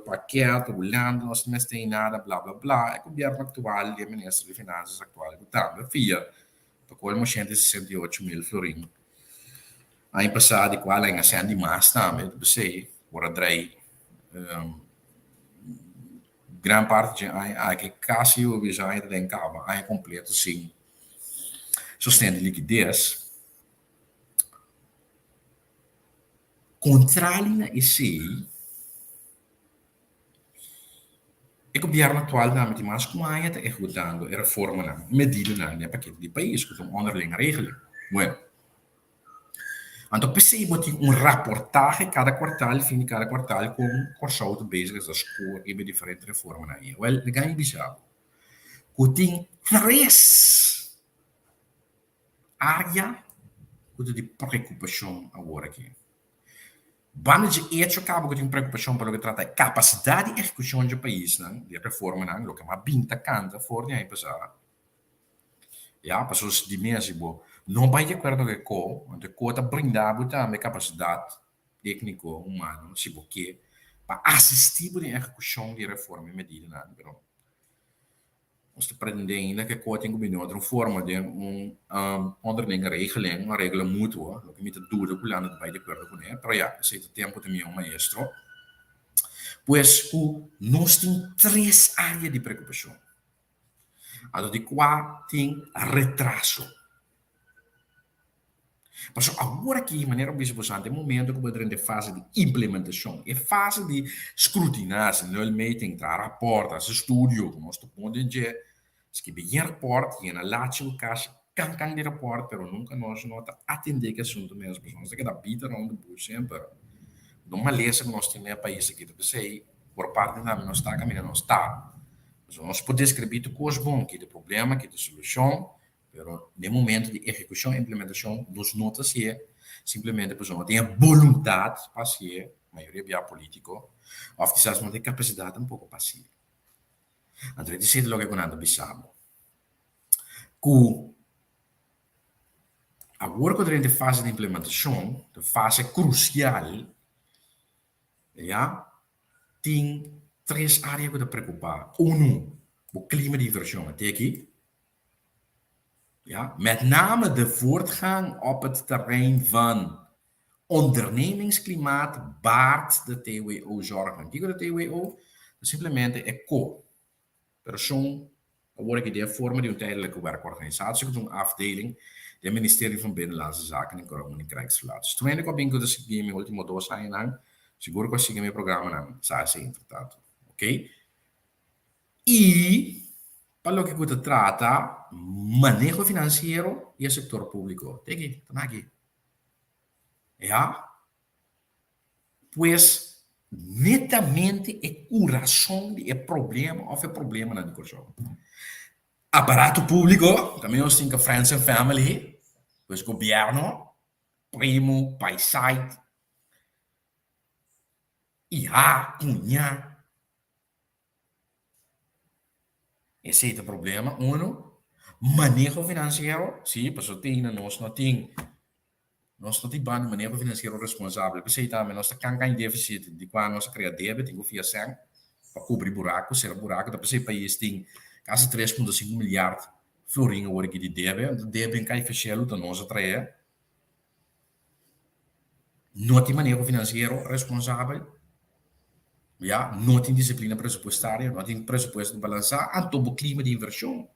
[SPEAKER 1] paket, Hulanda no mester tin nada bla bla bla. E gobierno aktual di e minister di finansas aktual ku tambe fia pa kolmo 168 mil florin aña pasá di kual aña sèn di mas tambe ta p'esei por a drei gran parti dje aña aki kasi bo bisa aña ta den kaba aña kompleto sin sosten di likides. Kontrali na esei, e gobièrnu aktual tambe tin mas ku un aña ta ehekutando e reformanan i medidanan den e pakete di pais ku ta un onderlinge regeling. Bueno, anto p'esei bo tin un raportahe kada kuartal, fin di kada kuartal, kon Kòrsou ta bezig ta skor riba e diferente reformanan ei. Wèl, laga mi bisa bo ku tin tres Área ku ta di preokupashon awor aki. Banda dje echo kaba ku tin preokupashon pa loke trata e kapasidat di ehekushon dje paisnan, di e reformanan, loke mas bin ta kanta for di aña pasá. Ya, pasobra si di mes si bo no bai di akuerdo ku e ko, anto e ko ta brinda bo tambe kapasidat tékniko, humano, si bo ke, pa asistí bo den ehekushon di e reforma i medidanan, pero Nos ta pretendé ainda ku e kos tin ku bini otro forma den un onderlinge regeling, un areglo mutuo, loke mi ta duda ku Hulanda ta bai di akuerdo kuné, pero ya, esei ta tempu ta mihó maestro. Pues ku nos tin tres área di preokupashon, anto di kua tin retraso. Pasobra awor aki, manera bo bisa boso antes, e momento ku bo drenta e fase di implementashon, e fase di skrutiná, hasi nulmeting, traha rapòrt, hasi studio, ku nos ta pon den dje, skibi yen rapòrt, yena lachi ku kashi. Kan-kan di rapòrt, pero nunka nos no ta atendé ku e asuntu mes, pasobra nos ta keda beat around the bush semper. No malesa ku nos tin den e pais aki, ta p'esei por parti tambe nos ta kaminda nos ta. Pasobra nos por deskribí tur kos bon, ki ta e problema, ki ta e solushon, pero den momento di ehekushon, implementashon, nos no ta hasié, simplemente pasobra no tin e boluntat pa hasié, mayoria bia polítiko, òf kisas no tin e kapasidat tampoko pa hasié. Anto e ta esei ta loke ku nan ta bisa bo. Ku awor ku ta den e fase di implementashon, e fase krusial, ya, tin tres área ku ta preokupá. Unu, bo klima di invershon a te aki, ya, met name de voortgang op het terrein van ondernemingsklimaat baart de TWO zorgen. Kiko ta TWO? Ta simplemente e ko. Persoon awor aki den forma di un tijdelijke werkorganisatie ku ta un afdeling den Ministerio van Binnenlandse Zaken en Koninkrijksrelaties. Tur hende ku a bin ku ta sigui mi ultimo dos añanan, sigur ku a sigui mi programanan sa esei entretanto. Ok. I pa loke ku ta trata maneho finansiero di e sektor públiko. Te aki, ta naki. Ya. Pues, netamente e kurason di e problema òf e problemanan di Kòrsou. Aparato públiko, tambe nos tin ku friends and family, pues gobièrnu, primu, paisait, ihá, kuñá. Esei ta problema uno. Maneho finansiero, sí, pasobra tin na nos no tin, nos no tin banda maneho finansiero responsabel. P'esei tambe nos ta kan kan deficit di kua nos a krea debe, tin ku fia sèn pa kubri buraku, sera buraku. Ta p'esei pais tin kasi 3.5 milyard florin awor aki di debe. Anto debe en kai feshelu ta nos a trae. No tin maneho finansiero responsabel, ya, no tin disiplina presupuestario, no tin presupuesto balansá, anto bo klima di invershon.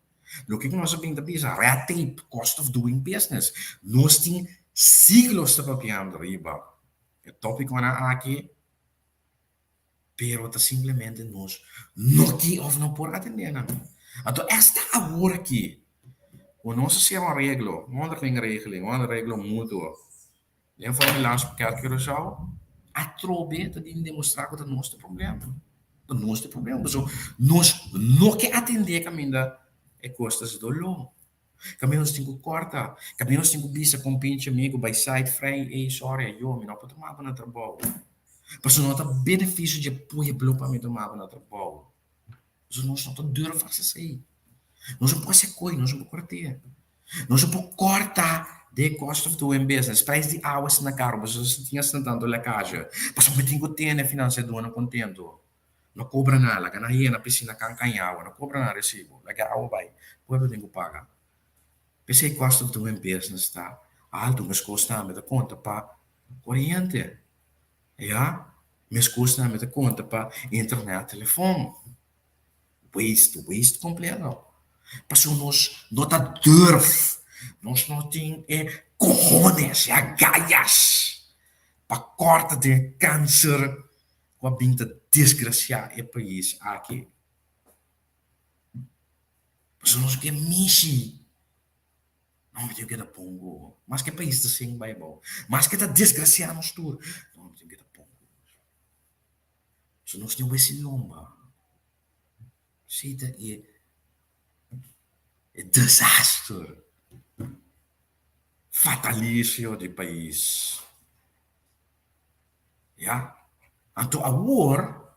[SPEAKER 1] Loke ku nos a bin ta bisa, red tape, cost of doing business. Nos tin siglos ta papiando riba e tópikonan aki. Pero ta simplemente nos no ke of no por atendé nan. Anto esta awor aki ku nos a sera un areglo, un onderlingregeling, un areglo mutuo den forma di Landspakket Curaçao, atrobe ta bin demostrá ku ta nos ta problema. Ta nos ta problema pasobra nos no ke atendé kaminda e kos ta doló. Kaminda nos tin ku kòrta, kaminda nos tin ku bisa kompinchi amigu bai site frei, ey sorry ayo mi no por tuma bo na trabou. Pasobra no ta benefisio dje pueblo pa mi tuma bo na trabou. Pasobra nos no ta durf hasi esei. Nos no por hasi koi, nos no por kòrt'é. Nos no por kòrta de cost of doing business, prijs di awa asina karu pasobra si tin asina tantu lèkazje. Pasobra mi tin ku tene finansiadónan kontentu. No kobra nada, laga nan yena pisina kan kaña awa, no kobra nan resibo, laga awa bai, pueblo tin ku paga. P'esei cost of doing business ta alto, meskos tambe ta konta pa koriente, ya, meskos tambe ta konta pa internet, telefon. Waste, waste kompleto. Pasobra nos no ta durf, nos no tin e kohones, e agallas pa kòrta den e kanser ku a bin ta desgrasiá e pais aki. Pasobra nos ke mishi, no mi tin keda pongo. Maske e pais ta sin bai abou, maske ta desgrasiá nos tur, no mi tin keda pongo. Pasobra nos tin wesi lomba. Si ta e e desaster fatalisio di pais. Ya. Anto awor,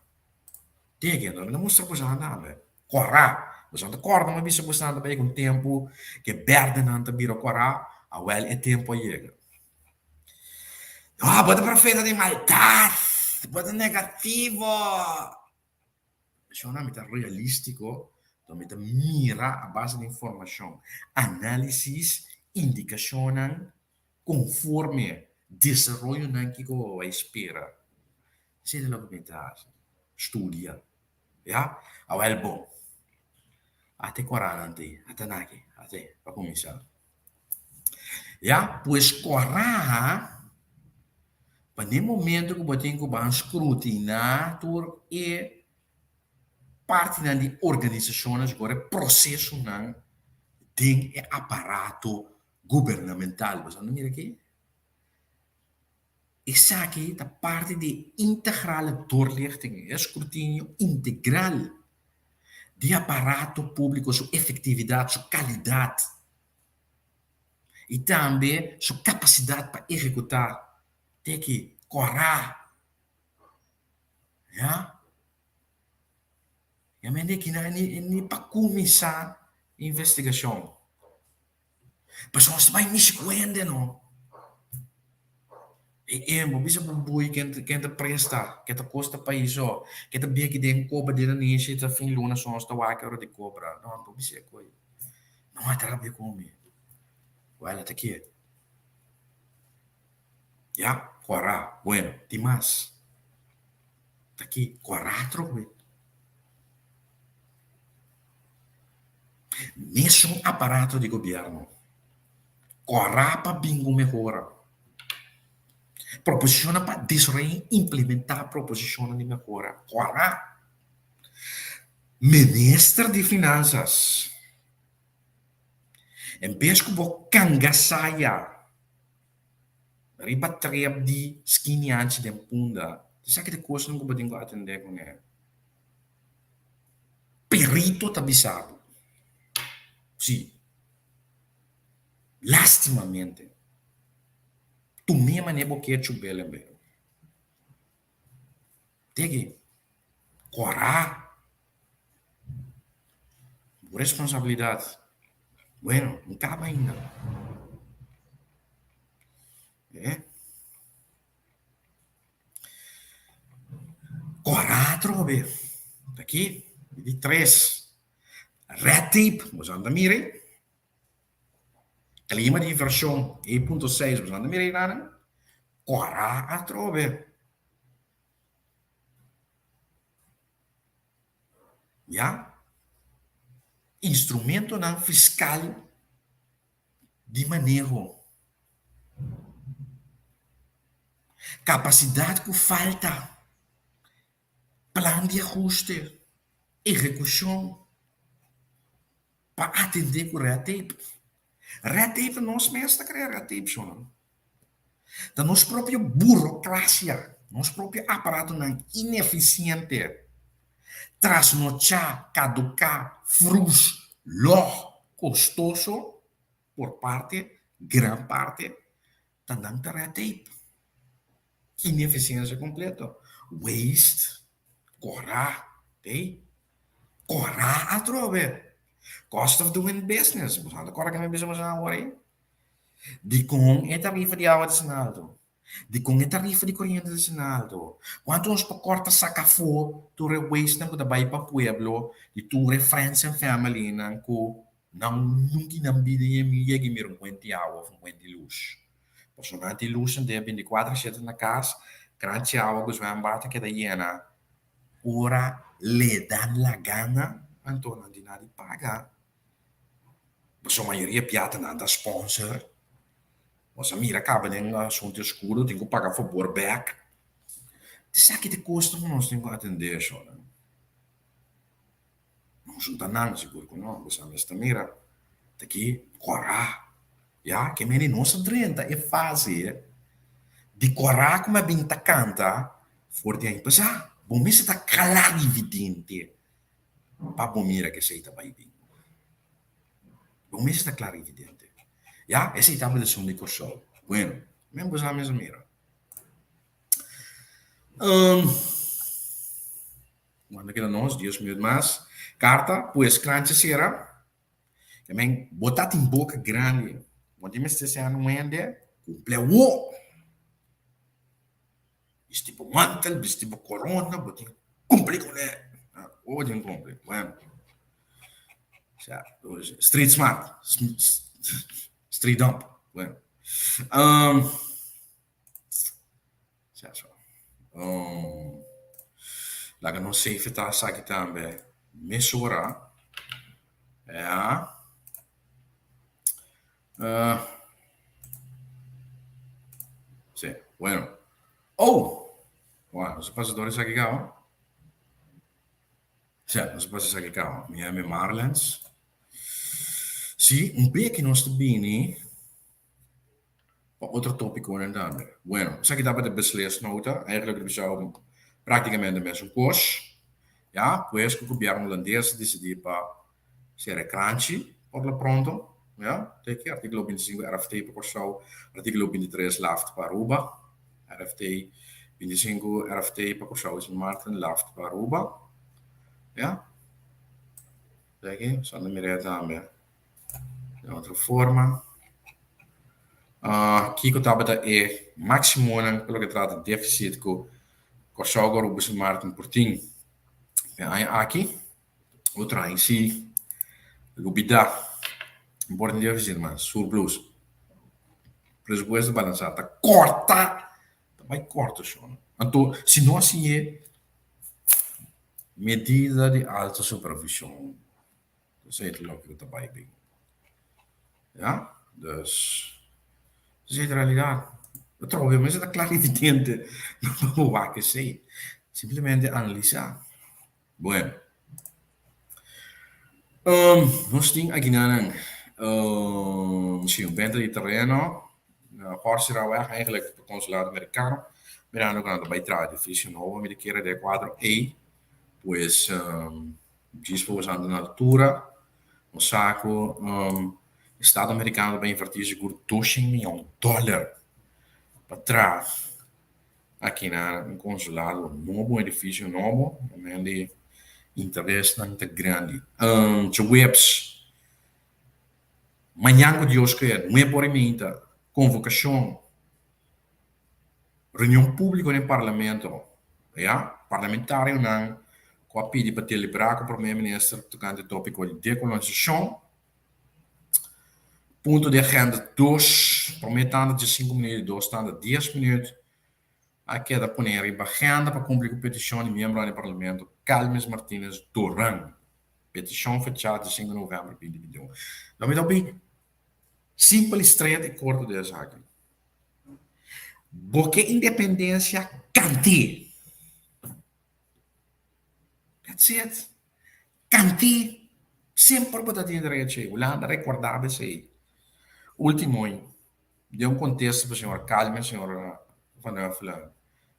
[SPEAKER 1] teken, lo mi ta mustra boso tambe. Kòrá. Boso ta kòrda mi a bisa boso ta bai ku un tempu ku e bèrdenan ta bira kòrá? Awèl e tempu a yega. No, bo ta profeta di maldat, bo ta negativo. Shona, mi ta realístiko, anto mi ta mira a base di informashon, análisis, indikashonnan konforme desaroyonan kiko bo bai spera. Esei ta loke mi ta hasi, studia. Ya? Awel bon. Ate kòrá nan te, ata naki, ate, pa kuminsá. Ya? Pues kòrá pa den momento ku bo tin ku ban skrutiná tur e partinan di organisashonnan, e prosesonan. den e aparato gubernamental. Boso anda mira aki? Esaki ta parti di e integrale doorlichting, e escrutinio integral di aparato públiko, su efektividat, su kalidat i tambe su kapasidat pa ehekutá. Teki, kòrá. Ya. Ya mende kinan ni pa kuminsá investigashon. Pasobra nos ta bai mishi ku hende no. E e bo bisa bo bui ken ken ta presta, ken ta kosta pais so, ken ta bin aki den kobra den nanishi ta fin luna so nos ta wak ora di kobra. No, bo bisa e koi. No a trabia ku mi. Wèl ata kie. Ya, kòrá. Bueno, tin mas. Ta ki kòrá atrobe. Mesun aparato di gobièrnu kòrá pa bin ku mehora. Proposishonnan pa desaroyá i implementá proposishonnan di mehora kòrá. Minister di Finansas, en bes ku bo kanga saya riba trep di skini anchi den punda, esaki ta e kosnan ku bo tin ku atendé kuné. Perito ta bisa bo. Sí. Lastimamente. Tum'é manera bo kier chub'el en bes. Tigi, kòrá bo responsabilidat. Bueno, no kaba ainda. Eh. Kòrá atrobe. Aki, di tres. Red tape, boso anda mira ei. Klima di invershon, ei punto seis, boso anda mira ei nan. Kòrá atrobe. Ya. Instrumentonan fiskal di maneho. Kapasidat ku falta, plan di ahuste, ehekushon pa atendé ku red tape. Red tape ta nos mes ta krea red tape shon. Ta nos propio burokrasia, nos propio aparatonan inefisiente, trasnochá, kaduká, frus, lòg, kostoso por parte, gran parte, ta nan ta red tape. Inefisiensia kompleto. Waste, kòrá, tei, kòrá atrobe. Cost of doing business, bo sa ta kòrda ke mi bisa boso awor ei? Dikon e tarifa di awa ta asina alto? Dikon e tarifa di koriente ta asina alto? Kuantu nos por kòrta saka afó tur e waste-nan ku ta bai pa pueblo di tur e friends and family-nan ku nan nunka i nan bida yega i mira un kuenti awa òf un kuenti lus? Pasobra nan tin lus henter bintikuater shete na kas, kranchi awa ku zwembad ta keda yena ora le dan la gana, anto nan tin nada di paga. Pasobra mayoria piata nan ta sponsor. Nos a mira kaba den asuntu oscuro, tin ku paga fabor bek. Esaki ta e kosnan ku nos tin ku atendé shornan. Nos no ta nan, sigur ku no. Bo sa mes ta mira, ta ki kòrá. Ya, ke mende nos a drenta e fase di kòrá ku mi a bin ta kanta for di aña pasá. Bo mester ta klarividente pa bo mira ku esei ta bai bin. Bo mester ta klarividente. Ya, esei tabata esun di Kòrsou. Bueno, men bo sa mes a mira. Wanda keda nos, dies minuut mas. Karta, pues kranchi sera. Ke men, bo ta tin boka grandi. Bo tin mester sea un hende kumple awo. Bisti bo mantel, bisti bo korona, bo tin kumpli kuné. Awo bo tin kumpli. Bueno. Sea, street smart. Street dump. Bueno. Sea so. Laga nos safe ta esaki tambe mesora. Ya. Si, bueno. Oh! Wou, nos a pasa dor esaki kaba. Si, nos a pasa esaki kaba. Mi yama Marlens. Si. Sí, un beki nos ta bini pa otro tópikonan tambe. Bueno, esaki tabata e beslisnota. Eigenlijk ta bisa práktikamente mesun kos. Ya, pues ku gobièrnu hulandes a disidí pa sera e kranchi por lo pronto. Ya, te aki artíkulo 25 RFT pa Kòrsou, artíkulo 23 LAFT pa Aruba. RFT 25 RFT pa Kòrsou i Sint Maarten, LAFT pa Aruba. Ya. Te aki, nos anda mir'é tambe den otro forma. Kiko tabata e máksimonan pa loke trata défisit ku Kòrsou ku Aruba i Sint Maarten por tin den aña aki? Otro aña si lubidá no por tin défisit mas, surplus. Presupuesto balansá ta kòrta, ta bai kòrta shon. Anto si no hasié medida di alta supervishon. Esei ta loke ku ta bai bin. Ya, dus esei ta realidat. Atrobe mester ta klar evidente no pa bo wak esei. Simplemente analisá. Bueno, nos tin akinanan si un benta di tereno na Horseraweg, eigenlijk pa Consulado Americano, mirando ku nan ta bai traha edifisio nobo, mi ta kere den e kuadro ei, pues Djis pa usando na altura, nos sa ku estado amerikano ta bai invertí sigur doshen mion dòler pa traha aki na un konsulado nobo, un edifisio nobo, di interesnan ta grandi. Djaweps, mañan ku Dios kere, nuebe ora i meinta, konvokashon. Reunion públiko den Parlamento, ya, parlamentarionan ku a pidi pa deliberá ku Promé Minister tokante tópiko di dekolonisashon. Punto di agenda dos, promé tanda diesinku minüt i dos tanda dies minüt, a keda poné riba agenda pa kumpli ku petishon di miembronan di Parlamento Calmes Martínez Doran. Petishon fechá diesinku novèmber binti binti un. Lo mi ta hopi simpel i stret i korto den esaki. Bo ke independensia kant'é. That's it. Kant'é. Semper bo ta tin derecho ei. Hulanda rekordá bo esei. Ultimo ei, den un kontesto pa señor Calmes, señor Van Huffelen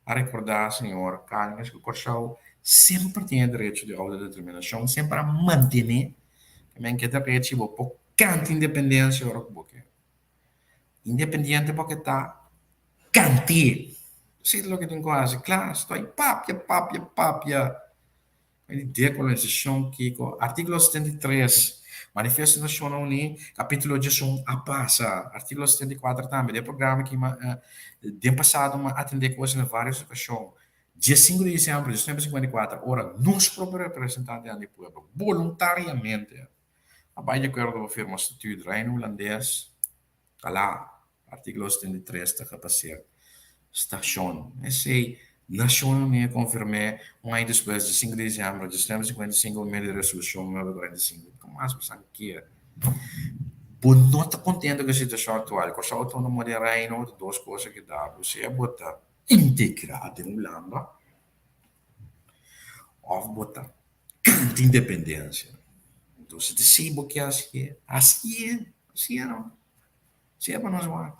[SPEAKER 1] a rekordá señor Calmes ku Kòrsou semper tin e derecho di outodeterminashon, semper a mantené. Men ke derecho bo por kanta independensia ora ku bo ke. Independiente bo ke ta kant'é. Esei ta loke tin ku hasi. Kla, stoi papia, papia, papia di dekolonisashon kiko. Artíkulo 73, Manifesto di Nashonnan Uní, kapítulo 11 a pasa. Artíkulo 74 tambe. Den programa ki den pasado mi a atendé ku esei na vários okashon. 15 di disiember di 1954, ora nos propio representantenan di pueblo boluntariamente A bai di akuerdo pa firma Statuut Reino Hulandes, Kala, artíkulo 73 ta gebaseer stashon. Esei Nashonnan Uní a konfirm'é un aña despues, di sinku di disiember di 1955, pa medio di Resolushon 945. Kiko mas bo san kier? Bo no ta kontento ku e situashon aktual. Kòrsou Outónomo den Reino ta dos kos a keda bo. Sea bo ta integrá den Hulanda òf bo ta Canta independencia. Entonces ta esey bo ke hacié, hacié, hacié no. Hacié pa nos wak.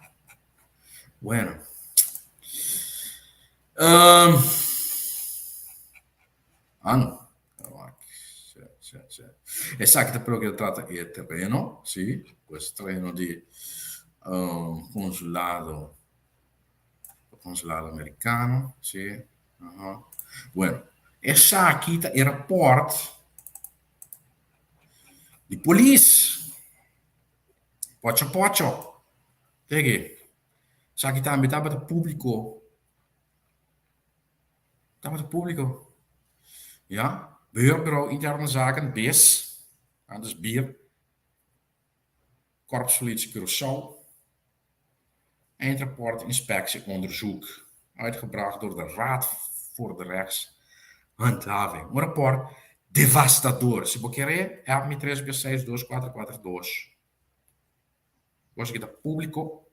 [SPEAKER 1] Bueno. Um, ah no. Wak. Sí, sí, sí. Esaki ta pa loke ta trata e tereno, sí, pues tereno di um, consulado, consulado americano, sí. Aha. Bueno, esaki ta e raport di polis. Pocho pocho. Tege. Esaki tambe tabata públiko. Tabata públiko. Ja, Beheerbureau Interne Zaken, BIS, antes BIR. Korpspolitie Curaçao, Eindrapport Inspectie Onderzoek, uitgebracht door de Raad voor de Rechtshandhaving. Un rapport devastador. Si bo kere, app mi tres bia seis dos kuater kuater dos. Kos ki ta públiko,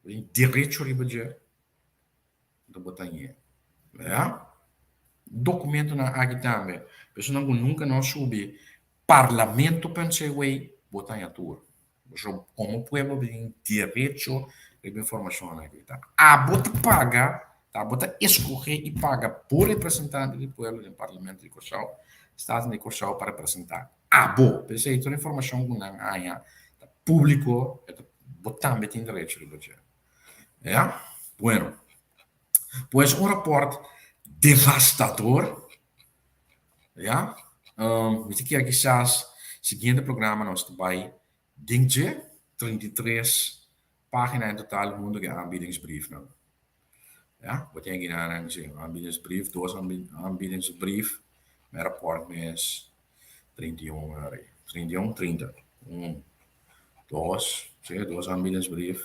[SPEAKER 1] bo tin derecho riba dje. Anto bo ta ñe. Ya. Dokumentonan aki tambe. Personan ku nunka no a subi parlamento.cw. bo ta haña tur. Pasobra komo pueblo bo tin derecho riba informashonnan aki. Ta abo ta paga, ta abo ta eskohé i paga bo representante di pueblo den Parlamento di Kòrsou, Staten di Kòrsou pa representá abo. P'esei tur informashon ku nan haña ta públiko, bo tambe tin derecho riba dje. Ya? Bueno. Pues un rapòrt devastador. Ya. Mi ta kier kisas siguiente programa nos ta bai den dje, 33 pagina en total hunto ku e aanbiedingsbriefnan. Ya, bo tin aki nan si aanbiedingsbrief, dos aanbiedingsbrief, mi rapòrt mes 31, 31, 30, un, dos, si, dos aanbiedingsbrief.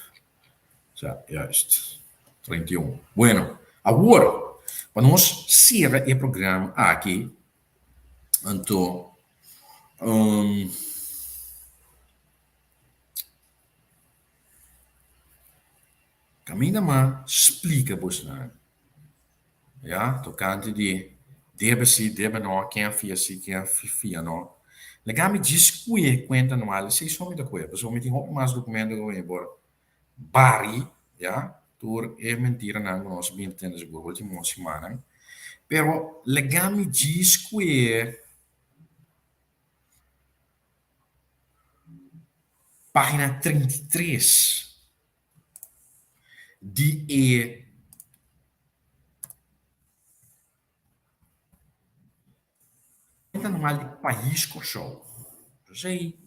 [SPEAKER 1] Sa, juist. 31. Bueno, awor, pa nos sera e programa aki, anto, um, kaminda ma splika bosnan, ya, tokante di debe si, debe no, ken a fia si, ken a fia no. Laga mi djis kue kuenta anual, esei so mi ta kue, pasobra mi tin hopi mas dokumento ku mi por bari, ya, tur e mentiranan ku nos a bin tende sigur ultimo simannan. Pero laga mi djis kue pagina 33 di e Kuenta anual di pais Kòrsou. Esei,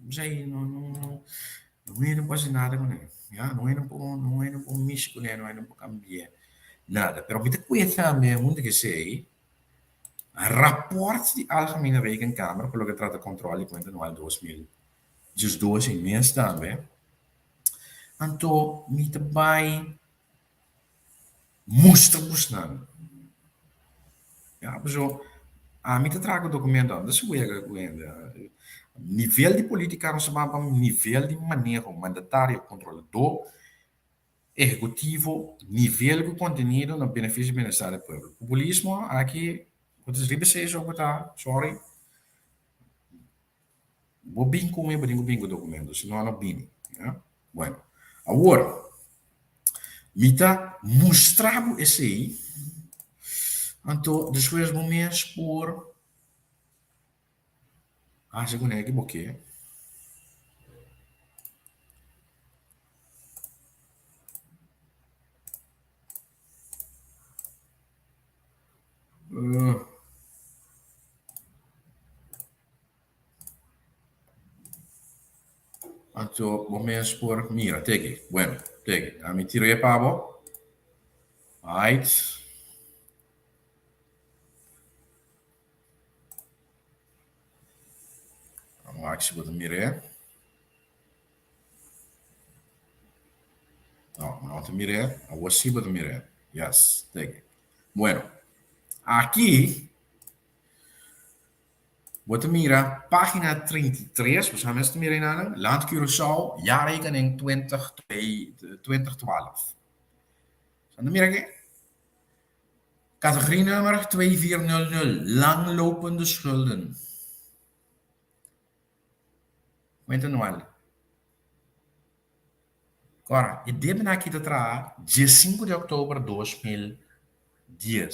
[SPEAKER 1] esei no no no no hende por hasi nada kuné, ya. No hende por no hende por mishi kuné, no hende por kambi'é, nada. Pero mi ta kuia tambe huntu ku esei rapòrt di Algemene Rekenkamer pa loke trata kòntròl di kuenta anual 2012 i mes tambe. Anto mi ta bai Mustra busnan. Ya, paso ami ta traha ku dokumento, ami ta siwega ku hende. Nivel di politika nos ta ban pa nivel di maneho, mandatario, kontroladó, ehekutivo, nivel ku kontenido na benefisio i bienestar di pueblo. Populismo aki, bo ta riba esei so bo ta, sorry. Bo bin ku mi, bo tin ku bin ku dokumento, si no, no bini. Ya? Bueno, awor, mi ta mustra bo esei, anto despues bo mes por hasi kuné ki bo ke. Anto bo mes por mira. Teki. Bueno, teki. Ami tira e pa bo. Right. Vamos wak si bo ta mira e. No, bo no ta mira e. Awor si bo ta mira e. Yes, teki. Bueno, aki Bo ta mira pagina 33, bo sa mes ta mira enanan, Land Curaçao, jaarrekening 2012. Sa ta mira aki? Categorienummer 2400, langlopende schulden. Cuenta anual. Ora, e debe aki ta traha diesinku di òktober 2010.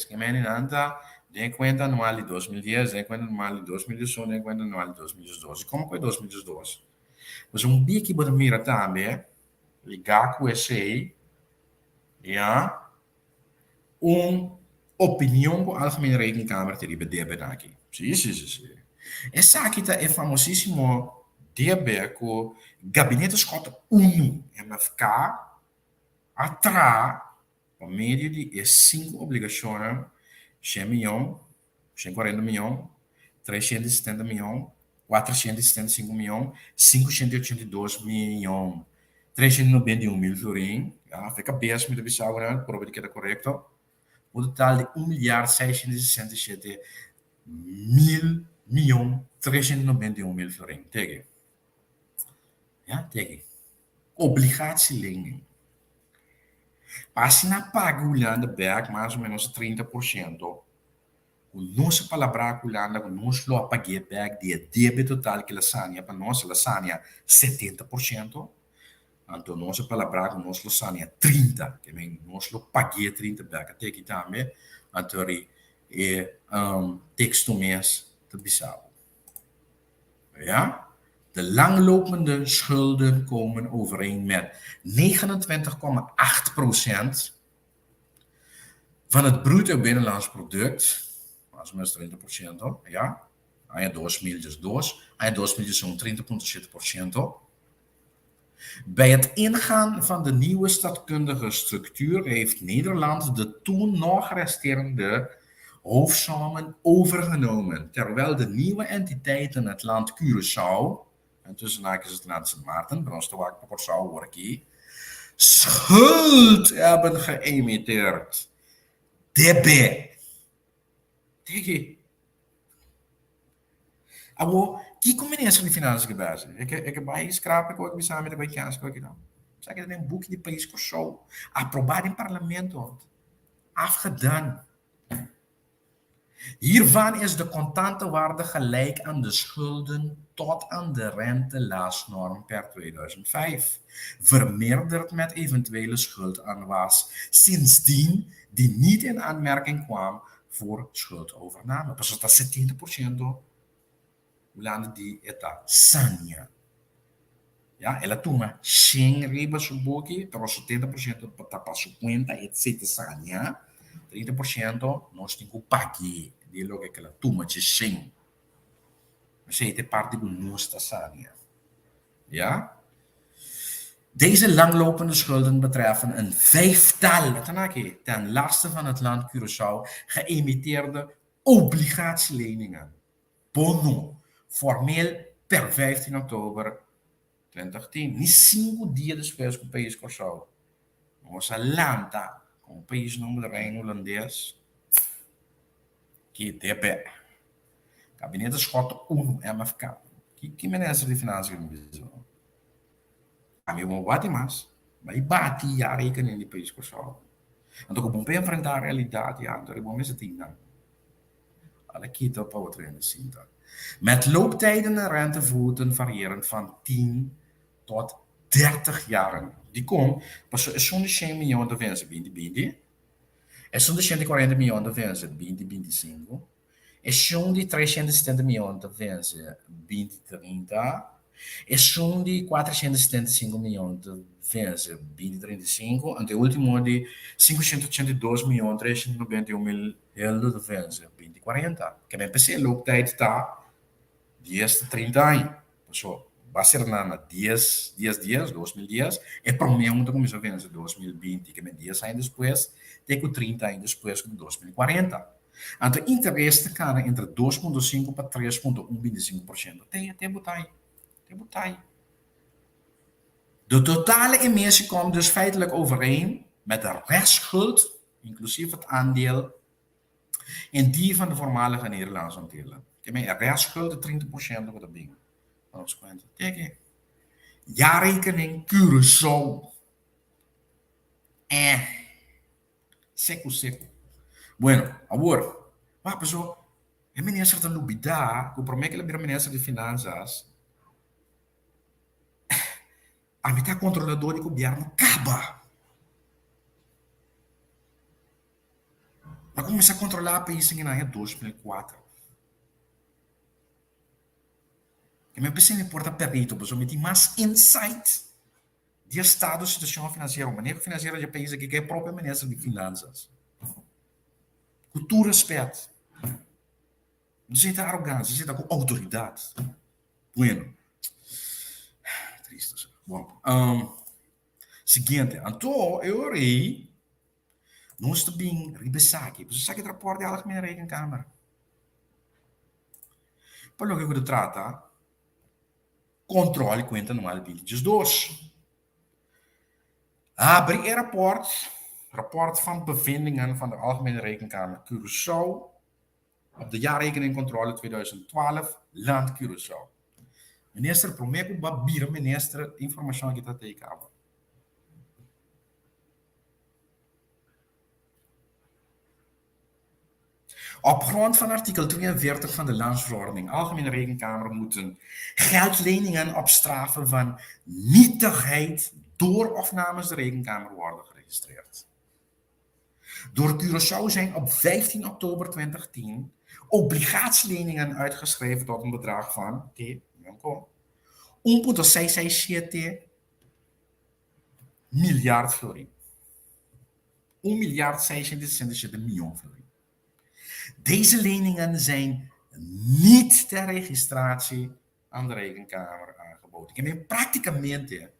[SPEAKER 1] Ke mende nan ta den e kuenta anual di 2010, den e kuenta anual di 2011, den e kuenta anual di 2012. I komo ku e 2012? Pasobra un biki bo ta mira tambe ligá ku esei, ya, un opinion ku Algemene Rekenkamer ta riba e debe aki. Sí, sí, sí, sí. Esaki ta e famosísimo debe ku Gabinete Schotte unu, MFK, a traha pa medio di e sinku obligashonnan, shen miyon, 140 miyon, 370 miyon, 475 miyon, 582 miyon, 391 mil florin, ya, fe kabes mi ta bisa bo nan, proba di keda korekto, un total di un milyar 667 mil miyon 391 mil florin. Tege. Ya, tege. Obligatielening. Pa asina paga Hulanda bek mas o menos 30%. Ku nos a palabrá ku Hulanda ku nos lo a pag'é bèk di e debe total ku el a sania pa nos, el a sania 70%, anto nos a palabrá ku nos lo sania 30, ke men nos lo pag'é 30 bèk. A teki tambe, anto ri e teksto mes ta bisa bo. Ja, de langlopende schulden komen overeen met 29,8% van het bruto binnenlands product, mas o menos 30%, ja, aña 2002, aña 2001 30,7%. Bij het ingaan van de nieuwe stadkundige structuur heeft Nederland de toen nog resterende hoofdsommen overgenomen, terwijl de nieuwe entiteiten het land Curaçao, en tussen haakjes het land Sint Maarten, pero nos ta wak pa Kòrsou awor aki, schuld hebben geëmiteerd. Debe. Tiki. Awor, kiko minister di Finansa ke basi? E ke e ke bai skrap e kos bisa mi ta bai kens ku aki no. Sa ke ta den buki di pais Kòrsou, aprobá den parlamento, afgedaan. Hiervan is de contante waarde gelijk aan de schulden tot aan de rentelastnorm per 2005, vermeerderd met eventuele schuldaanwas sindsdien die niet in aanmerking kwam voor schuldovername. Pasobra ta 70% Hulanda di e ta sania. Ya, el a tuma shen riba su buki, pero 70% ta pa su kuenta, e ta sania. 30% nos tin ku pag'é di loke ku el a tuma dje shen. Esei ta e parti ku nos ta sania. Ya. Deze langlopende schulden betreffen een vijftal, let dan aki, ten laste van het land Curaçao geëmiteerde obligatieleningen. Bono, formeel per 15 oktober 2010, ni sinku dia despues ku pais Kòrsou nos a lanta komo pais nomber di Reino Hulandes, ki debe Gabinete Schotte 1 MFK. Ki ki minister di Finansa ki mi bisa bo? Ami bo bati mas, bai bati ya rekening di pais Kòrsou. Anto ku bo por enfrentá realidat ya, anto bo mester tin nan. Ala kita pa otro hende sinta. Met looptijden en rentevoeten variërend van 10 tot 30 jaren. Dikon? Pasobra esun di shen miyon ta vense binti binti, esun di 140 miyon ta vense binti 25, esun di 370 miyon ta vense binti 30, Esun di 475 miyon ta vense 2035, anto e ultimo di 582 miyon 391 mil heldo ta vense 2040. Ke men p'esei e looptijd ta dies ta 30 aña. Paso ba ser na na dies, dies dies, 2010, e prome un ta kuminsa vense 2020, ke men dies aña despues te ku 30 aña despues ku ta 2040. Anto interes ta kana entre 2.5 pa 3.125%. Te, te botay. Te botay. De totale emissie komt dus feitelijk overeen met de restschuld, inclusief het aandeel in die van de voormalige Nederlandse Antillen. Ke men e restschuld e 30% ku ta bin pa nos kuenta. Teke. Jaarrekening Curaçao. Eh. Seku seku. Bueno, awor, wak paso e minister ta lubida ku prome ku el a bira minister di finansas, ami ta kontrolador di gobièrnu kaba. Mi a kuminsá kontrolá pais en aña 2004. I mi a pensa mi por ta perito pasobra mi tin mas insight di estado, situacion financiero, maneho financiero di e pais aki ke e propio minister di finanzas. Ku tur respet, no esei ta arogancia, esei ta ku autoridad. Bueno, triste esei. Bon, siguiente, anto e ora ei nos ta bin riba esaki, pasobra esaki ta raport di Algemene Rekenkamer. Pa loke ku ta trata Control cuenta anual 2012. Habri e rapport, Rapport van bevindingen van de Algemene Rekenkamer Curaçao op de jaarrekening controle 2012 Land Curaçao. Minister, prome cu bo bira minister informacion aki ta tei caba. Op grond van artikel 42 van de Landsverordening Algemene Rekenkamer moeten geldleningen op straffe van nietigheid door of namens de Rekenkamer worden geregistreerd. Door Curaçao zijn op 15 oktober 2010 obligatieleningen uitgeschreven tot een bedrag van 1.667 miljard florin. Un miljard 667 mion florin. Deze leningen zijn niet ter registratie aan de Rekenkamer aangeboden. Ke men praktikamente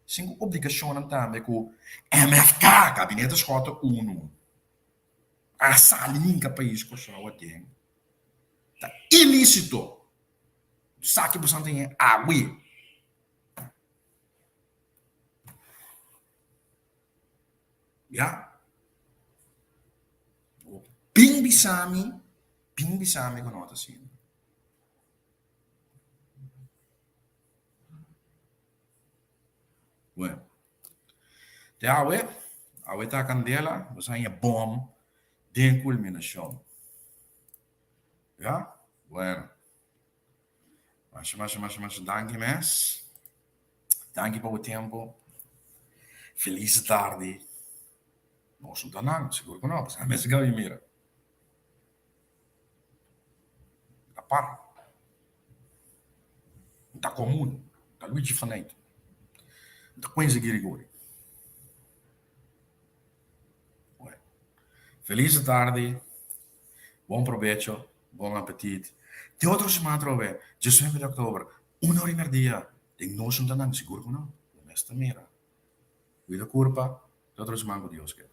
[SPEAKER 1] sin ku obligashonnan tambe ku MFK, Gabinete Schotte Uno, a sali hinka pais Kòrsou aden ta ilisito. Esaki boso a tin awe. Ya. Bin bisa mi, bin bisa mi ku no ta asina. Bueno. Te awe, awe ta kandela, nos haña bom den kulminashon. Ya? Bueno. Masha, masha, masha, masha danki mes. Danki pa bo tempo. Felis tardi. Nos no ta nan, sigur ku no. Pasobra mes gabi mira. Ta par. Ta komun. Ta Luigi Faneyte. Ta Quincy Girigori. Bueno. Felis tardi. Bon probecho. Bon apetit. Te otro siman atrobe, diesnuebe di oktober, un ora i merdia, den nos un ta nan, sigur ku no. Bo mes ta mira. Cuida kurpa, te otro siman ku Dios ke.